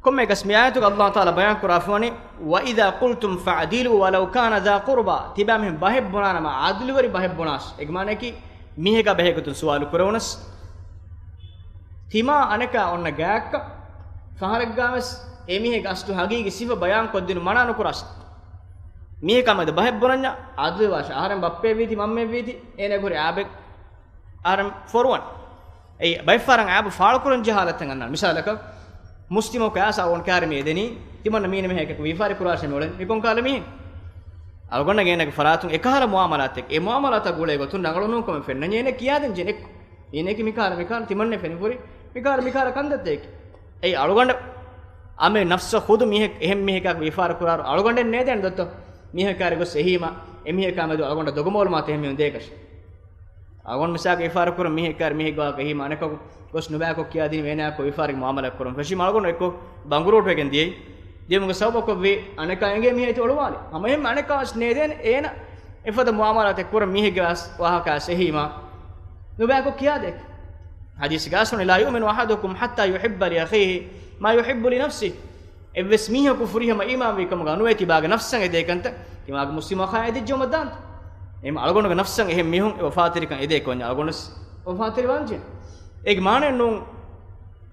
ކޮންމެއަކަސް މި އާޔަތުގަ އައްލާހު ތަޢާލާ ބަޔާން ކުރާފަވަނީ، "وَإِذَا قُلْتُمْ فَاعْدِلُوا وَلَوْ كَانَ ذَا قُرْبَى" ތިބާމީހުން ބަހެއް ބުނާނަމަ ޢަދުލުވެރި ބަހެއް ބުނާށި. އޭގެ މާނައަކީ، މީހަކާ ބަހެއްގޮތުން ސުވާލު ކުރެވުނަސް، ތިމާ އަނެކާ އޮންނަ ގާތްކަން ފަހަރެއްގާވެސް އެމީހެއްގެ އަސްލު ހަގީގީ ސިފަ ބަޔާން ކޮށްދިނުން މަނާ ނުކުރާށި. މީހަކާ މެދު ބަހެއް ބުނަންޏާ ޢަދުލުވާށި. އަހަރެން ބައްޕައެއްވީތީ މަންމައެއްވީތީ އޭނަ ހުރި އާބެއް އަހަރެން ފޮރުވަން. އެއީ ބައެއްފަހަރަށް އާބު ފާޅުކުރަން ޖެހޭ ހާލަތެއް އަންނާނެ. މިސާލަކަށް، މުސްލިމަކު އައިސް އަޅުގަނޑު ކާރި މި އެދެނީ، ތިމަންނަ މީނަ މީހަކަކު ވިޔަފާރި ކުރާށޭ މިއުޅެނީ. މި ކޮން ކަހަލަ މީހެއް؟ އަޅުގަނޑަށް އޭނަގެ ފަރާތުން އެކަހަލަ މުޢާމަލާތެއް، އެ މުޢާމަލާތަށް ގުޅޭ ގޮތުން ރަނގަޅު ނޫން ކަމެއް ފެންނަންޏާ އޭނަ ކިޔާދޭން ޖެހޭނެ. އޭނައަކީ މިކަހަލަ، މިކަހަލަ ތިމަންނަ ފެނިފުރި، މިކަހަލަ، މިކަހަލަ ކަންތައްތަކެއް. އެއީ އަޅުގަނޑަށް އަމެ ނަފްސަށް ޚުދު މީހެއް އެހެން މީހަކާ ވިފާރު ކުރާއިރު އަޅުގަނޑެއް ނޭދޭނެ ދޮއްތޯ؟ މީހަކާރި ގޮސް އެހީމަ އެމީހަކާ މެދު އަޅުގަނޑަށް ދޮގު މައުލޫމާތު އެހެން މީހުން ދޭކަށް. އަޅުގަނޑު މިސާލަކަށް ވިފާރު ކުރަން މީހެއް ކާރި މީހެއް ގޮވާ އެހީމަ އަނެކަކު ގޮސް ނުބައިކޮށް ކިޔާދިނީ އޭނާއަކު ވިފާރި މުއާމަލާ ކުރަން ފެށީމަ އަޅުގަނޑު އެއްކޮށް ބަނގުރޫޓުވެގެން ދިޔައީ. ދިޔުމުގެ ސަބަބަކަށްވީ އަނެކާ އެނގޭ މީހާ އެތި އޮޅުވާލެ. ހަމަ އެހެން އަނެކާވެސް ނޭދޭނެ އޭނަ އެފަދަ މުއާމަލާތެއް ކުރަން މީހެއްގެ ވާސް ވާހަކާސް އެހީމާ ނުބައިކޮށް ކިޔާދޭ. ޙަދީޘްގައި އަސްވަނީ، "لا يؤمن أحدكم حتى يحب لأخيه ما يحب لنفسه." އެއްވެސް މީހަކު ފުރިހަމަ އީމާންވީ ކަމުގަ ނުވޭ ތިބާގެ ނަފްސަށް އެދޭ ކަންތައް ތިމާގެ މުސްލިމް އަޚާއާ އެދިއްޖައުމަށް ދާން. އެހެން އަޅުގަނޑުގެ ނަފްސަށް އެހެން މީހުން އެ ވަފާތެރިކަން އެދޭ ކޮންޏާ އަޅުގަނޑުވެސް ވަފާތެރިވާންޖެހޭ. އޭގެ މާނައެއް ނޫން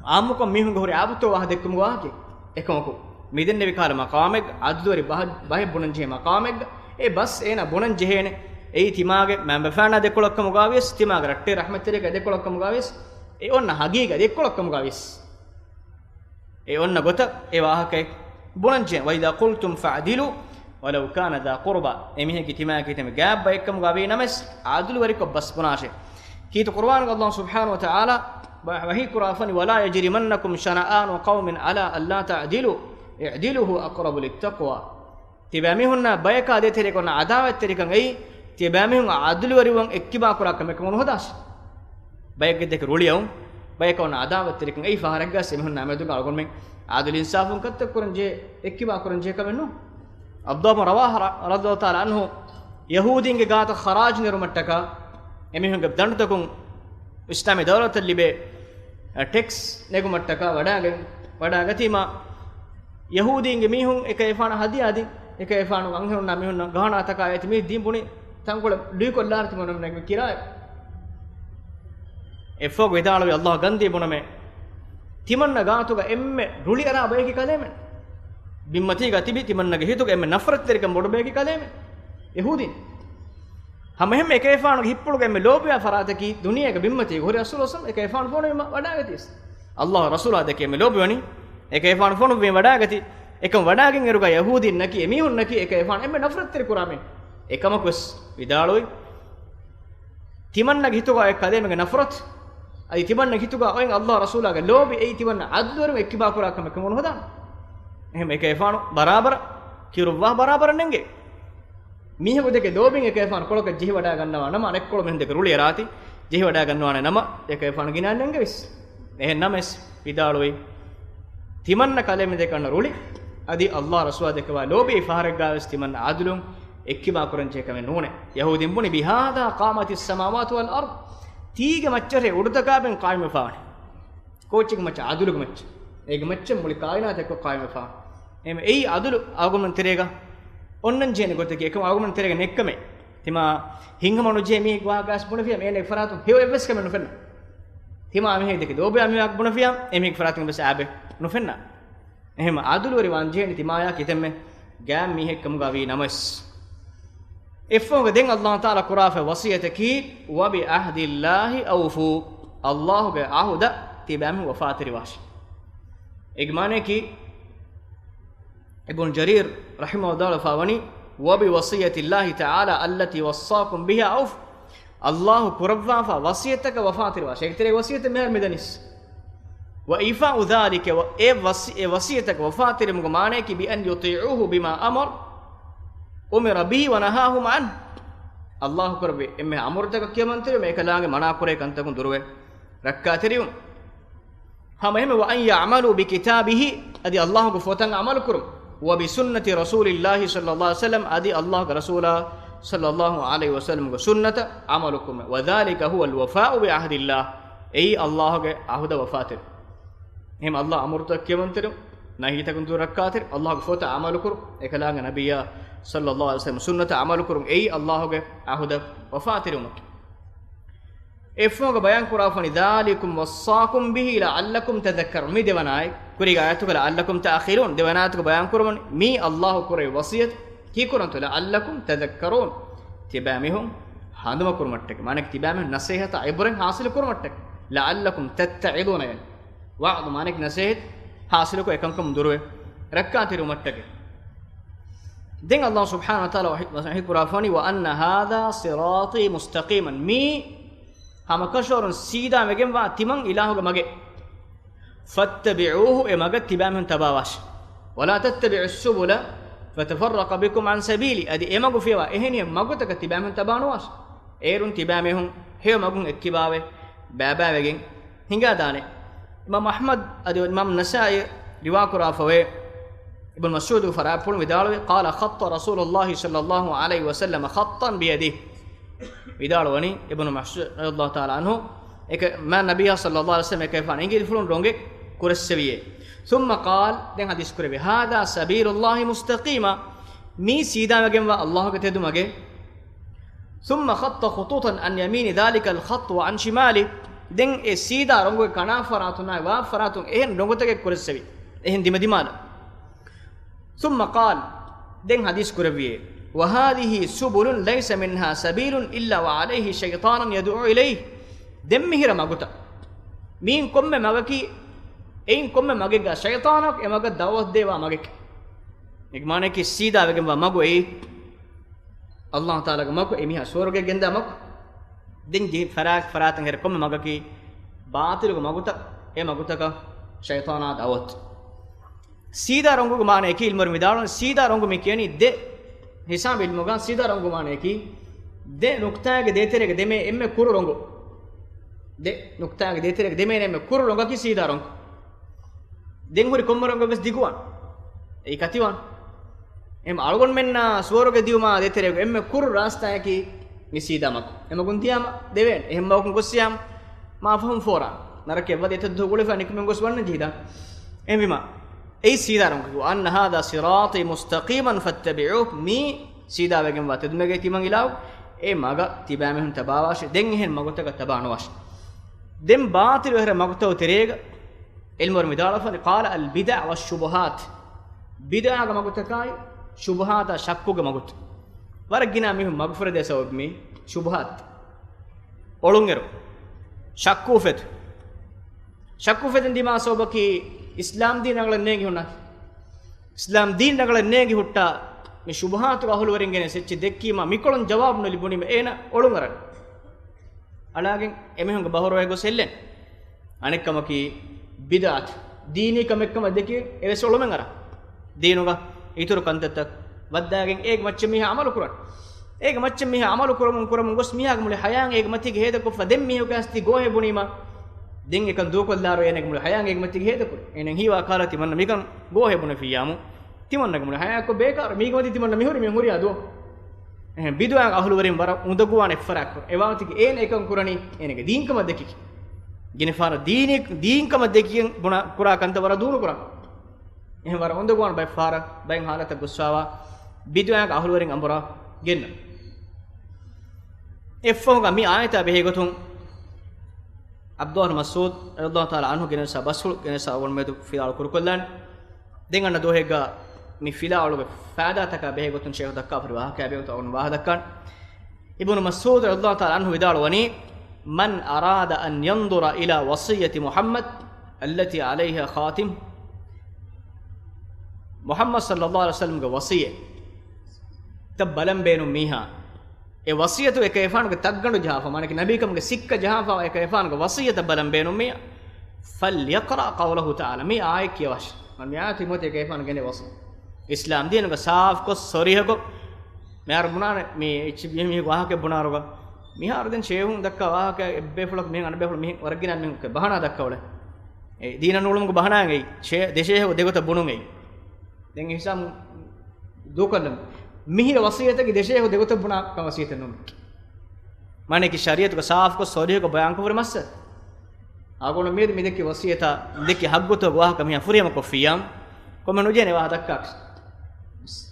ޢާއްމުކޮށް މީހުންގެ ހުރި އާބުތޯ ވާހަކަ ދެއްކުމުގެ ވާހަކައެއް. އެކަމަކު، މިދެންނެވި ކަހަލަ މަޤާމެއްގަ، ޢަދުލުވެރި ބަހަ-، ބަހެއް ބުނަންޖެހޭ މަޤާމެއްގަ، އެ ބަސް އޭނާ ބުނަން ޖެހޭނެ. އެއީ ތިމާގެ މައިންބަފާނާ ދެކޮޅަށްކަމުގަވިޔަސް، ތިމާގެ ރައްޓެއް ރަޙްމަތްތެރިޔާގެ ދެކޮޅަށްކަމުގަވިޔަސް، އެ އޮންނަ ހަގީގަތް ދެކޮޅަށްކަމުގަވިޔަސް. އެ އޮންނަ ގޮތަށް އެ ވާހަކައެއް ބުނަންޖެހޭ. "وإذا قلتم فاعدلوا ولو كان ذا قربى." އެމީހެއްގެ ތިމާގެ ތެމެ ގާތް ބައެއްކަމުގަ ވީ ނަމަވެސް، ޢަދުލުވެރިކޮށް ބަސް ބުނާށޭ. ކީރިތި ޤުރުއާނުގަ ﷲ ސުބްޙާނަހޫ ވަތަޢާލާ ވަޙީ ކުރާފަނި، "ولا يجرمنكم شنآن قوم على ألا تعدلوا اعدلوا هو أقرب للتقوى." ތިބާމީހުންނާ ބަޔަކާ ދޭތެރޭގަ އޮންނަ ޢަދާވަތްތެރިކަން އެއީ، ތިބާމީހުން ޢަދުލުވެރިވުން އެއްކިބާ ކުރާ ކަމެއްކަމަށް ނުހަދާށޭ. ބައެއްގެ ދެކެ ރުޅިއައުން، ބަޔަކަށް އޮންނަ ޢަދާވަތްތެރިކަން އެއީ ފަހަރެއްގަސް އެމީހުންނާ މެދުގަ އަޅުގަނޑުމެން ޢަދުލު އިންސާފުން ކަންތައް ކުރަންޖެހޭ، އެއްކިބާ ކުރަންޖެހޭ ކަމެއް ނޫން. ޢަބްދުﷲ ބިން ރަވާޙާ ރަ-، ރަޟިޔަﷲ ތަޢާލާ ޢަންހު ޔަހޫދީންގެ ގާތަށް ޚަރާޖު ނެރުމަށްޓަކާ، އެމީހުންގެ ދަނޑުތަކުން އިސްލާމީ ދައުލަތަށް ލިބޭ، އަ، ޓެކްސް ނެގުމަށްޓަކާ ވަޑާގެން، ވަޑާގަތީމާ، ޔަހޫދީންގެ މީހުން އެކަލޭފާނަށް ހަދިޔާ ދިން، އެކަލޭފާނު އަންހެނުންނާ މީހުންނަށް ގަހަނާ ތަކާ އޭތި މީ ދީން ބުނި ތަންކޮޅެއް ލުއިކޮށްލާ ތިމަންނަ ނެގި ކިރާއެއް. އެއްފަހުގަ ވިދާޅުވި ﷲ ގަންދީ ބުނަމޭ، ތިމަންނަ ގާތުގަ އެންމެ ރުޅި އަރާ ބަޔަކީ ކަލޭމެން. ބިންމަތީގަ ތިބި ތިމަންނަގެ ހިތުގަ އެންމެ ނަފްރަތްތެރިކަން ބޮޑު ބަޔަކީ ކަލޭމެން. ޔަހޫދީން. ހަމަ އެހެންމެ އެކަލޭފާނުގެ ހިތްޕުޅުގަ އެންމެ ލޯބިވާ ފަރާތަކީ ދުނިޔޭގެ ބިންމަތީގަ ހުރި ރަސޫލު ޞައްލަﷲ ވަސައްލަމަ އެކަލޭފާނު ފޮނުވީމަ ވަޑާގަތީސް. ﷲ ރަސޫލާ ދެކެ އެންމެ ލޯބިވަނީ އެކަލޭފާނު ފޮނުއްވީ ވަޑާގަތީ. އެކަން ވަޑާގެން އިރުގަ ޔަހޫދީންނަކީ އެމީހުންނަކީ އެކަލޭފާނު އެންމެ ނަފްރަތްތެރި ކުރާމެ. އެކަމަކުވެސް ވިދާޅުވި ތިމަންނަގެ ހިތުގަ އޮތް ކަލޭމެންގެ ނަފްރަތު، އަދި ތިމަންނަގެ ހިތުގަ އޮތް ﷲ ރަސޫލާގެ ލޯބި އެއީ ތިމަންނަ ޢަދުލުވެރިވުން އެއްކިބާ ކުރާ ކަމެއް ކަމަށް ނުހަދާނެ. އެހެން އެކަލޭފާނު ބަރާބަރަށް ކިރުއްވާ ބަރާބަރަށް ނެނގޭ. މީހަކު ދެކެ ލޯބިން އެކަލޭފާނު ކޮޅަކަށް ޖެހިވަޑާގަންނަވާ ނަމަ، އަނެއްކޮޅު މީހުން ދެކެ ރުޅި އަރާތީ ޖެހިވަޑާގަންނަވާނެ ނަމަ، އެކަލޭފާނު ގިނައިން ނެނގެވިސް. އެހެން ނަމަވެސް ވިދާޅުވީ، ތިމަންނަ ކަލޭމެން ދެކެ އޮންނަ ރުޅި، އަދި ﷲ ރަސޫލާ ދެކެ ވާ ލޯބި އެއީ ފަހަރެއްގަވެސް ތިމަންނަ ޢަދުލުން އެއްކިބާ ކުރަންޖެހޭ ކަމެއް ނޫނޭ. ޔަހޫދީން ބުނި، "بهذا قامت السماوات والأرض." ތީގެ މައްޗަށޭ އުޑުތަކާބެން ޤާއިމްވެފާވަނީ. ކޯއްޗެއްގެ މައްޗަށް؟ ޢަދުލުގެ މައްޗަށް. އޭގެ މައްޗަށް މުޅި ކާއިނާތެއްކޮށް ޤާއިމްވެފާ. އެހެން އެއީ ޢަދުލު އަޅުގަނޑުމެން ތެރޭގަ އޮންނަން ޖެހޭނެ ގޮތަކީ. އެކަމަކު އަޅުގަނޑުމެން ތެރޭގަ ނެތްކަމެއް. ތިމާ ހިތްހަމަނުޖެހޭ މީހެއްގެ ވާހަކަ ވެސް ބުނެފިޔާ، އޭނަ އެއްފަރާތުން ހެޔޮ އެއްވެސް ކަމެއް ނުފެންނަ. ތިމާ މީހެއް ދެކެ ލޯބިވާ މީހާ ވާހަކަ ބުނެފިޔާ، އެމީހެއްގެ ފަރާތުން އެއްވެސް އާބެއް ނުފެންނަ. އެހެން ޢަދުލުވެރިވާން ޖެހޭނެ ތިމާޔާ ކިތަންމެ ގާތް މީހެއްކަމުގަ ވީ ނަމަވެސް. އެއްފަހުގަ ދެން ﷲ ތަޢާލާ ކުރާފައި ވަޞިއްޔަތަކީ، "وبعهد الله أوفوا." ﷲގެ ޢަހުދަށް ތިބާމީހުން ވަފާތެރިވާށޭ. އޭގެ މާނަޔަކީ، އިބްނު ޖަރީރު ރަޙިމަހުﷲ ވިދާޅުވެފައިވަނީ، "وبوصية الله تعالى التي وصاكم بها أوفوا." ﷲ ކުރައްވާފަ ވަޞިއްޔަތަކަށް ވަފާތެރިވާށޭ. އޭގެ ތެރޭ ވަޞިއްޔަތެއް މިހާރު މިދަނީސް. "وإيفاء ذلك" އެ ވަޞި-، އެ ވަޞިއްޔަތަކަށް ވަފާތެރިވުމުގެ މާނަޔަކީ، "بأن يطيعوه بما أمر، أمر به ونهاهم عنه." ﷲ ކުރެއްވި އެންމެހާ އަމުރުތަކަށް ކިޔަމަންތެރިވުން، އެކަލާނގެ މަނާކުރޭ ކަންތަކުން ދުރުވެ ރައްކާތެރިވުން. ހަމަ އެހެންމެ، "وأن يعملوا بكتابه" އަދި ﷲގެ ފޮތަށް ޢަމަލުކުރުން. "وبسنة رسول الله صلى الله عليه وسلم" އަދި ﷲގެ ރަސޫލާ ޞައްލަﷲ ޢަލައިހި ވަސައްލަމްގެ ސުންނަތަށް ޢަމަލުކުރުން. "وذلك هو الوفاء بعهد الله" އެއީ ﷲގެ ޢަހުދަށް ވަފާތެރި. އެހެން ﷲ އަމުރުތައް ކިޔަމަންތެރި، ނަހީތަކުން ދުރު ރައްކާތެރި، ﷲގެ ފޮތަށް ޢަމަލުކުރު، އެކަލާނގެ ނަބިއްޔާ ޞައްލަﷲ ޢަލައިހި ވަސައްލަމް ސުންނަތަށް ޢަމަލުކުރުން އެއީ ﷲގެ ޢަހުދަށް ވަފާތެރިވުމަކީ. އެއްފަހުގަ ބަޔާން ކުރާފަނި، "ذلكم وصاكم به لعلكم تذكرون." މި ދެވަނައި، ކުރީގެ އާޔަތުގަ "لعلكم تعقلون" ދެވަނަ އާޔަތުގަ ބަޔާން ކުރަމުން، މީ ﷲ ކުރެއްވި ވަޞިއްޔަތު ކީކުރަންތޯ؟ "لعلكم تذكرون" ތިބާމީހުން ހަނދުމަކުރުމަށްޓަކައި، މާނައަކީ ތިބާމީހުން ނަޞޭޙަތާ ޢިބްރަތް ޙާޞިލު ކުރުމަށްޓަކައި. "لعلكم تتعظون" ޔަނީ ވަޢުޡު މާނައަކީ ނަޞޭޙަތް ޙާޞިލުކޮށް އެކަންކަމުން ދުރުވެ ރައްކާތެރިވުމަށްޓަކައި. ދެން ﷲ ސުބްޙާނަހޫ ވަތަޢާލާ ވަޙީ، ވަޙީ ކުރާފަނި، "وأن هذا صراطي مستقيما" މީ ހަމަކަށަވަރުން ސީދާ ވެގެންވާ ތިމަން އިލާހުގެ މަގެއް. فاتبعوه، އެ މަގަށް ތިބާމީހުން ތަބާވާށި. ولا تتبعوا السبل فتفرق بكم عن سبيله، އަދި އެ މަގު ފިޔަވާ އެހެނިހެން މަގުތަކަށް ތިބާމީހުން ތަބާނުވާށި. އޭރުން ތިބާމީހުން ހެޔޮ މަގުން އެއްކިބާވެ، ބައިބައިވެގެން ހިނގާދާނެ. އިމާމް އަޙްމަދު އަދި އިމާމް ނަސާއީ ރިވާކުރާފަވޭ، އިބްނު މަސްޢޫދުގެ ފަރާތްޕުޅުން ވިދާޅުވި، قال خط رسول الله صلى الله عليه وسلم خطا بيده. ވިދާޅުވަނީ އިބްނު މަސްޢޫދު ރަޟިޔަﷲ ތަޢާލާ ޢަންހު، އެކަ-، މާ ނަބިއްޔާ ޞައްލަﷲ ޢަލައިހި ވަސައްލަމަ އެކަލޭގެފާނު އިނގިލިފުޅުން ރޮނގެއް ކުރެއްސެވިއޭ. ثم قال، ދެން ޙަދީޘް ކުރެއްވި، هذا سبيل الله مستقيما، މީ ސީދާވެގެންވާ ﷲގެ ތެދުމަގެއް. ثم خط خطوطا عن يمين ذلك الخط وعن شماله، ދެން އެ ސީދާ ރޮނގުގެ ކަނާ ފަރާތުންނާއި ވާ ފަރާތުން އެހެން ރޮނގުތަކެއް ކުރެއްސެވި، އެހެން ދިމަދިމާލަށް. ثم قال، ދެން ޙަދީޘް ކުރެއްވިއޭ، وهذه سبل ليس منها سبيل إلا وعليه شيطان يدعو إليه. ދެން މިހިރަ މަގުތައް، މީން ކޮންމެ މަގަކީ، އެއިން ކޮންމެ މަގެއްގަ ޝައިޠާނަކު އެ މަގަށް ދަޢުވަތު ދޭވާ މަގެކޭ. އޭގެ މާނައަކީ ސީދާވެގެންވާ މަގު އެއީ ﷲ ތަޢާލާގެ މަގު، އެ މީހާ ސުވަރުގެ ގެންދާ މަގު. ދެން ދި-، ފަރާތް ފަރާތަށް ހެރެ ކޮންމެ މަގަކީ ބާޠިލުގެ މަގުތައް، އެ މަގުތަކަށް ޝައިޠާނާ ދަޢުވަތު. ސީދާ ރޮނގުގެ މާނައަކީ ޢިލްމުވެރިން ވިދާޅުވަނީ، ސީދާ ރޮނގު މި ކިޔަނީ ދެ ހިސާބު ޢިލްމުގަ ސީދާ ރޮނގު މާނައަކީ ދެ ނުކްތާގެ ދޭތެރޭގަ ދެމޭ އެންމެ ކުރު ރޮނގު. ދެ ނުކްތާގެ ދޭތެރޭގަ ދެމޭ އެންމެ ކުރު ރޮނގަކީ ސީދާ ރޮނގު. ދެން ހުރި ކޮންމެ ރޮނގެއް ވެސް ދިގުވާން. އެއީ ކަތިވާން. އެހެން އަޅުގަނޑުމެންނާ ސުވަރުގެ ދިޔުމާ ދޭތެރޭގަ އެންމެ ކުރު ރާސްތާއަކީ މި ސީދާ މަގު. އެމަގުން ދިޔާމަ ދެވޭނެ. އެހެން މަގަކުން ގޮއްސިޔާމަ މާ ފަހުން ފޯރާނެ. ނަރަކަޔަށް ވަދެ އެތައް ދުވަހު ގުޅިފަ ނިކުމެން ގޮސް ވަންނަ ޖީދާ. އެހެންވީމަ އެއީ ސީދާ ރޮނގު. وأن هذا صراطي مستقيما فاتبعوه. މީ ސީދާވެގެންވާ ތެދުމެއްގައި ތިމަން އިލާހު، އެ މަގަށް ތިބާމީހުން ތަބާވާށި، ދެން އެހެން މަގުތަކަށް ތަބާނުވާށި. ދެން ބާޠިލު އެހެރަ މަގުތައް ތެރޭގަ ޢިލްމުވެރިން ވިދާޅުވަނީ، قال البدع والشبهات، ބިދްޢާގެ މަގުތަކާއި ޝުބުހާތާ ޝައްކުގެ މަގުތައް. ވަރަށް ގިނަ މީހުން މަގުފުރެދޭ ސަބަބު މީ ޝުބުހާތް، އޮޅުންއެރު، ޝައްކު އުފެދު. ޝައްކު އުފެދެން ދިމާ ސަބަބަކީ އިސްލާމް ދީން ރަނގަޅަށް ނޭނގި ހުންނާތީ. އިސްލާމް ދީން ރަނގަޅަށް ނޭނގި ހުއްޓާ، މި ޝުބުހާތުގެ އަހުލުވެރިން ގެނެސް އެއްޗެއް ދެއްކީމަ، މިކޮޅުން ޖަވާބު ނުލިބުނީމަ އޭނަ އޮޅުން އަރަން. އަޅާގެން އެމީހުންގެ ބަހުރުވައި ގޮސް އެއްލެން. އަނެއްކަމަކީ ބިދްޢާތައް ދީނީ ކަމެއްކަމަށް ދެކި އެވެސް އޮޅުމެއް އަރާ. ދީނުގަ އިތުރު ކަންތައްތައް ވައްދާގެން އޭގެ މައްޗަށް މީހާ އަމަލު ކުރަން. އޭގެ މައްޗަށް މީހާ އަމަލު ކުރަމުން ކުރަމުން ގޮސް މީހާގެ މުޅި ޙަޔާތް އޭގެ މަތީގަ ހޭދަކޮށްފަ ދެން މީހަކަށް އަސްތި ގޯހެއް ބުނީމަ، ދެން އެކަން ދޫކޮށްލާރު އޭނަގެ މުޅި ޙަޔާތް އޭގެ މަތީގަ ހޭދަކުރި. އޭނަ ހީވާ ކާލަ ތިމަންނަ މިކަން ގޯހެއް ބުނެފިއްޔާމު. ތިމަންނަގެ މުޅި ޙަޔާތްކޮށް ބޭކާރު މީގެ މަތީ ތިމަންނަ މިހުރި މި ހުރިހާ ދުވަހު. އެހެން ބިދުޢާގެ އަހުލުވެރިން ވަރަށް އުނދަގޫވާނެ އެއްފަރާތްކޮށް. އެ ވާހަކަތަކީ އޭނަ އެކަން ކުރަނީ އޭނަގެ ދީންކަމަށް ދެކި. ގިނަ ފަހަރަށް ދީނީ، ދީންކަމަށް ދެކިގެން ބުނާ ކުރާ ކަންތައް ވަރަށް ދޫނުކުރާ. އެހެން ވަރަށް އުނދަގޫވާނެ ބައެއް ފަހަރަށް ބައެއް ހާލަތަށް ގޮއްސަވާ ބިދުޢާގެ އަހުލުވެރިން އަނބުރާ ގެންނަ. އެއްފަހުގަ މި އާޔަތާ ބެހޭގޮތުން ޢަބްދުﷲ ބިން މަސްޢޫދު ރަޟިޔަﷲ ތަޢާލާ ޢަންހު ގެނެސް ބަސްފުޅު ގެނެސް އަޅުގަނޑުމެދު ފިލާވަޅު ކުރުކޮށްލާނެ. ދެން އަންނަ ދުވަހެއްގަ މި ފިލާވަޅުގެ ފާއިދާތަކާ ބެހޭގޮތުން ޝޭޚު ދައްކާފައި ވާހަކައާ ބެހޭގޮތުން އަޅުގަނޑު ވާހަކަ ދައްކާނެ. އިބްނު މަސްޢޫދު ރަޟިޔަﷲ ތަޢާލާ ޢަންހު ވިދާޅުވަނީ، من أراد أن ينظر إلى وصية محمد التي عليها خاتم، މުޙައްމަދު ޞައްލަﷲ ޢަލައިހި ވަސައްލަމްގެ ވަޞިއްޔަތަށް ބަލަން ބޭނުން މީހާ، އެ ވަޞިއްޔަތު އެކަލޭގެފާނުގެ ތައްގަނޑު ޖަހާފަ، މާނައަކީ ނަބީކަމުގެ ސިއްކަ ޖަހާފަ އެކަލޭގެފާނުގެ ވަޞިއްޔަތަށް ބަލަން ބޭނުން މީހާ، فليقرأ قوله تعالى، މި އާޔަތް ކިޔަވާށި. މި އާޔަތު މި އެކަލޭގެފާނު ގެނެ ވަޞިއްޔަތު. އިސްލާމް ދީނުގެ ސާފުކޮށް ސޮރީހަކޮށް، މިހާރު ބުނާނެ، މި އެއްޗި މި މީހަކު ވާހަކައެއް ބުނާރުގަ، މިހާރު ދެން ޝޭހުން ދައްކާ ވާހަކަ އެއްބޭފުޅަކު މިހެން އަނެއްބޭފުޅު މިހެން ވަރަށް ގިނަ މީހުން ބަހަނާ ދައްކަވަޅެ. އެ ދީނަށް ނޫޅުމުގެ ބަހަނާއެއް އެއީ، ޝޭ-، ދެ ޝޭހަކު ދެގޮތަށް ބުނުން އެއީ. ދެން އިހްސާން ދޫކޮށްލަން. މިހިރަ ވަޞިއްޔަތަކީ ދެ ޝޭހަކު ދެގޮތަށް ބުނާ ކަން ވަޞިއްޔަތެއް ނޫން. މާނައަކީ ޝަރީޢަތުގަ ސާފުކޮށް ސޮރީހަކޮށް ބަޔާންކޮށްފަ ހުރި މައްސަލަ. އަޅުގަނޑު މިއަދު މި ދެއްކި ވަޞިއްޔަތާ ދެއްކި ހައްގުތައް ވާހަކަ މިހާ ފުރިހަމަކޮށްފިއްޔާ، ކޮމެންޓް ނުޖެހޭނެ ވާހަކަ ދައްކާކަށް.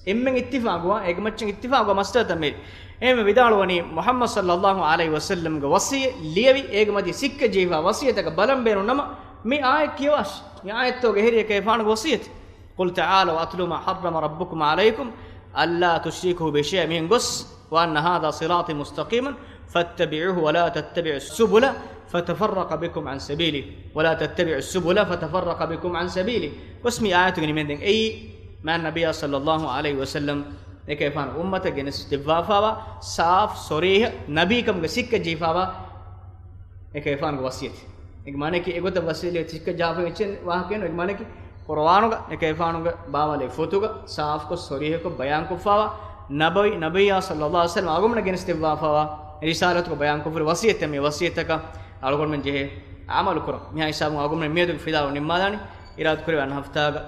އެންމެން އިއްތިފާގުވާ، އޭގެ މައްޗަށް އިއްތިފާގުވާ މައްސަލަތައް މި. އެހެންވެ ވިދާޅުވަނީ، މުޙައްމަދު ޞައްލަﷲ ޢަލައިހި ވަސައްލަމްގެ ވަޞިއްޔަތް ލިޔެވި، އޭގެ މަތީ ސިއްކަ ޖެހިފާ ވަޞިއްޔަތަކަށް ބަލަން ބޭނުން ނަމަ، މި އާޔަތް ކިޔަވާށި. މި އާޔަތްތޯ އެހެރީ އެކަލޭގެފާނުގެ ވަޞިއްޔަތެއް. قل تعالوا أتل ما حرم ربكم عليكم ألا تشركوا به شيئا، މިހެން ގޮސް، وأن هذا صراطي مستقيما فاتبعوه ولا تتبعوا السبل فتفرق بكم عن سبيله، ولا تتبعوا السبل فتفرق بكم عن سبيله. ގޮސް މި އާޔަތުގެ ނިމެންދެން އެއީ، މާތް ނަބިއްޔާ ޞައްލަﷲ ޢަލައިހި ވަސައްލަމް އެކަލޭގެފާނުގެ އުއްމަތަށް ގެނެސް ދެއްވާފާވާ، ސާފު ސޮރީޙަ ނަބީކަމުގެ ސިއްކަ ޖެހިފާވާ އެކަލޭގެފާނުގެ ވަޞިއްޔަތެއް. އޭގެ މާނައަކީ އެގޮތަށް ވަސިއްޔަތް ތިކަ ޖާފަ އެއްޗެއް ވާހަކައެއް ނޫން. އޭގެ މާނައަކީ ޤުރުއާނުގަ ނެކޭފާނުގެ ބާވަލެއް ފޮތުގަ ސާފުކޮށް ސޮރީހަކޮށް ބަޔާންކޮށްފާވާ ނަބަވީ، ނަބިއްޔާ ޞައްލައްލާހު ޢަލައިހި ވަސައްލަމް އަޅުގަނޑުމެންނަށް ގެނެސްދެއްވާފާވާ ރިސާލަތުގަ ބަޔާންކޮށްފައި ވަސިއްޔަތެއް. މި ވަސިއްޔަތަކަށް އަޅުގަނޑުމެން ޖެހޭ ޢަމަލު ކުރަން. މިހާ ހިސާބުން އަޅުގަނޑުމެން މިއަދުގެ ފިލާވަޅު ނިންމާލާނީ. އިރާދަކުރެވޭ އަންނަ ހަފްތާގަ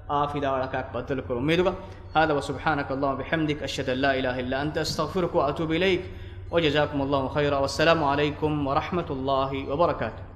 އާ ފިލާވަޅަކާއެކު ބައްދަލުކުރުމުގެ އުއްމީދުގަ. هذا وسبحانك اللهم وبحمدك، أشهد أن لا إله إلا أنت، أستغفرك وأتوب إليك، وجزاكم الله خيرا، والسلام عليكم ورحمة الله وبركاته.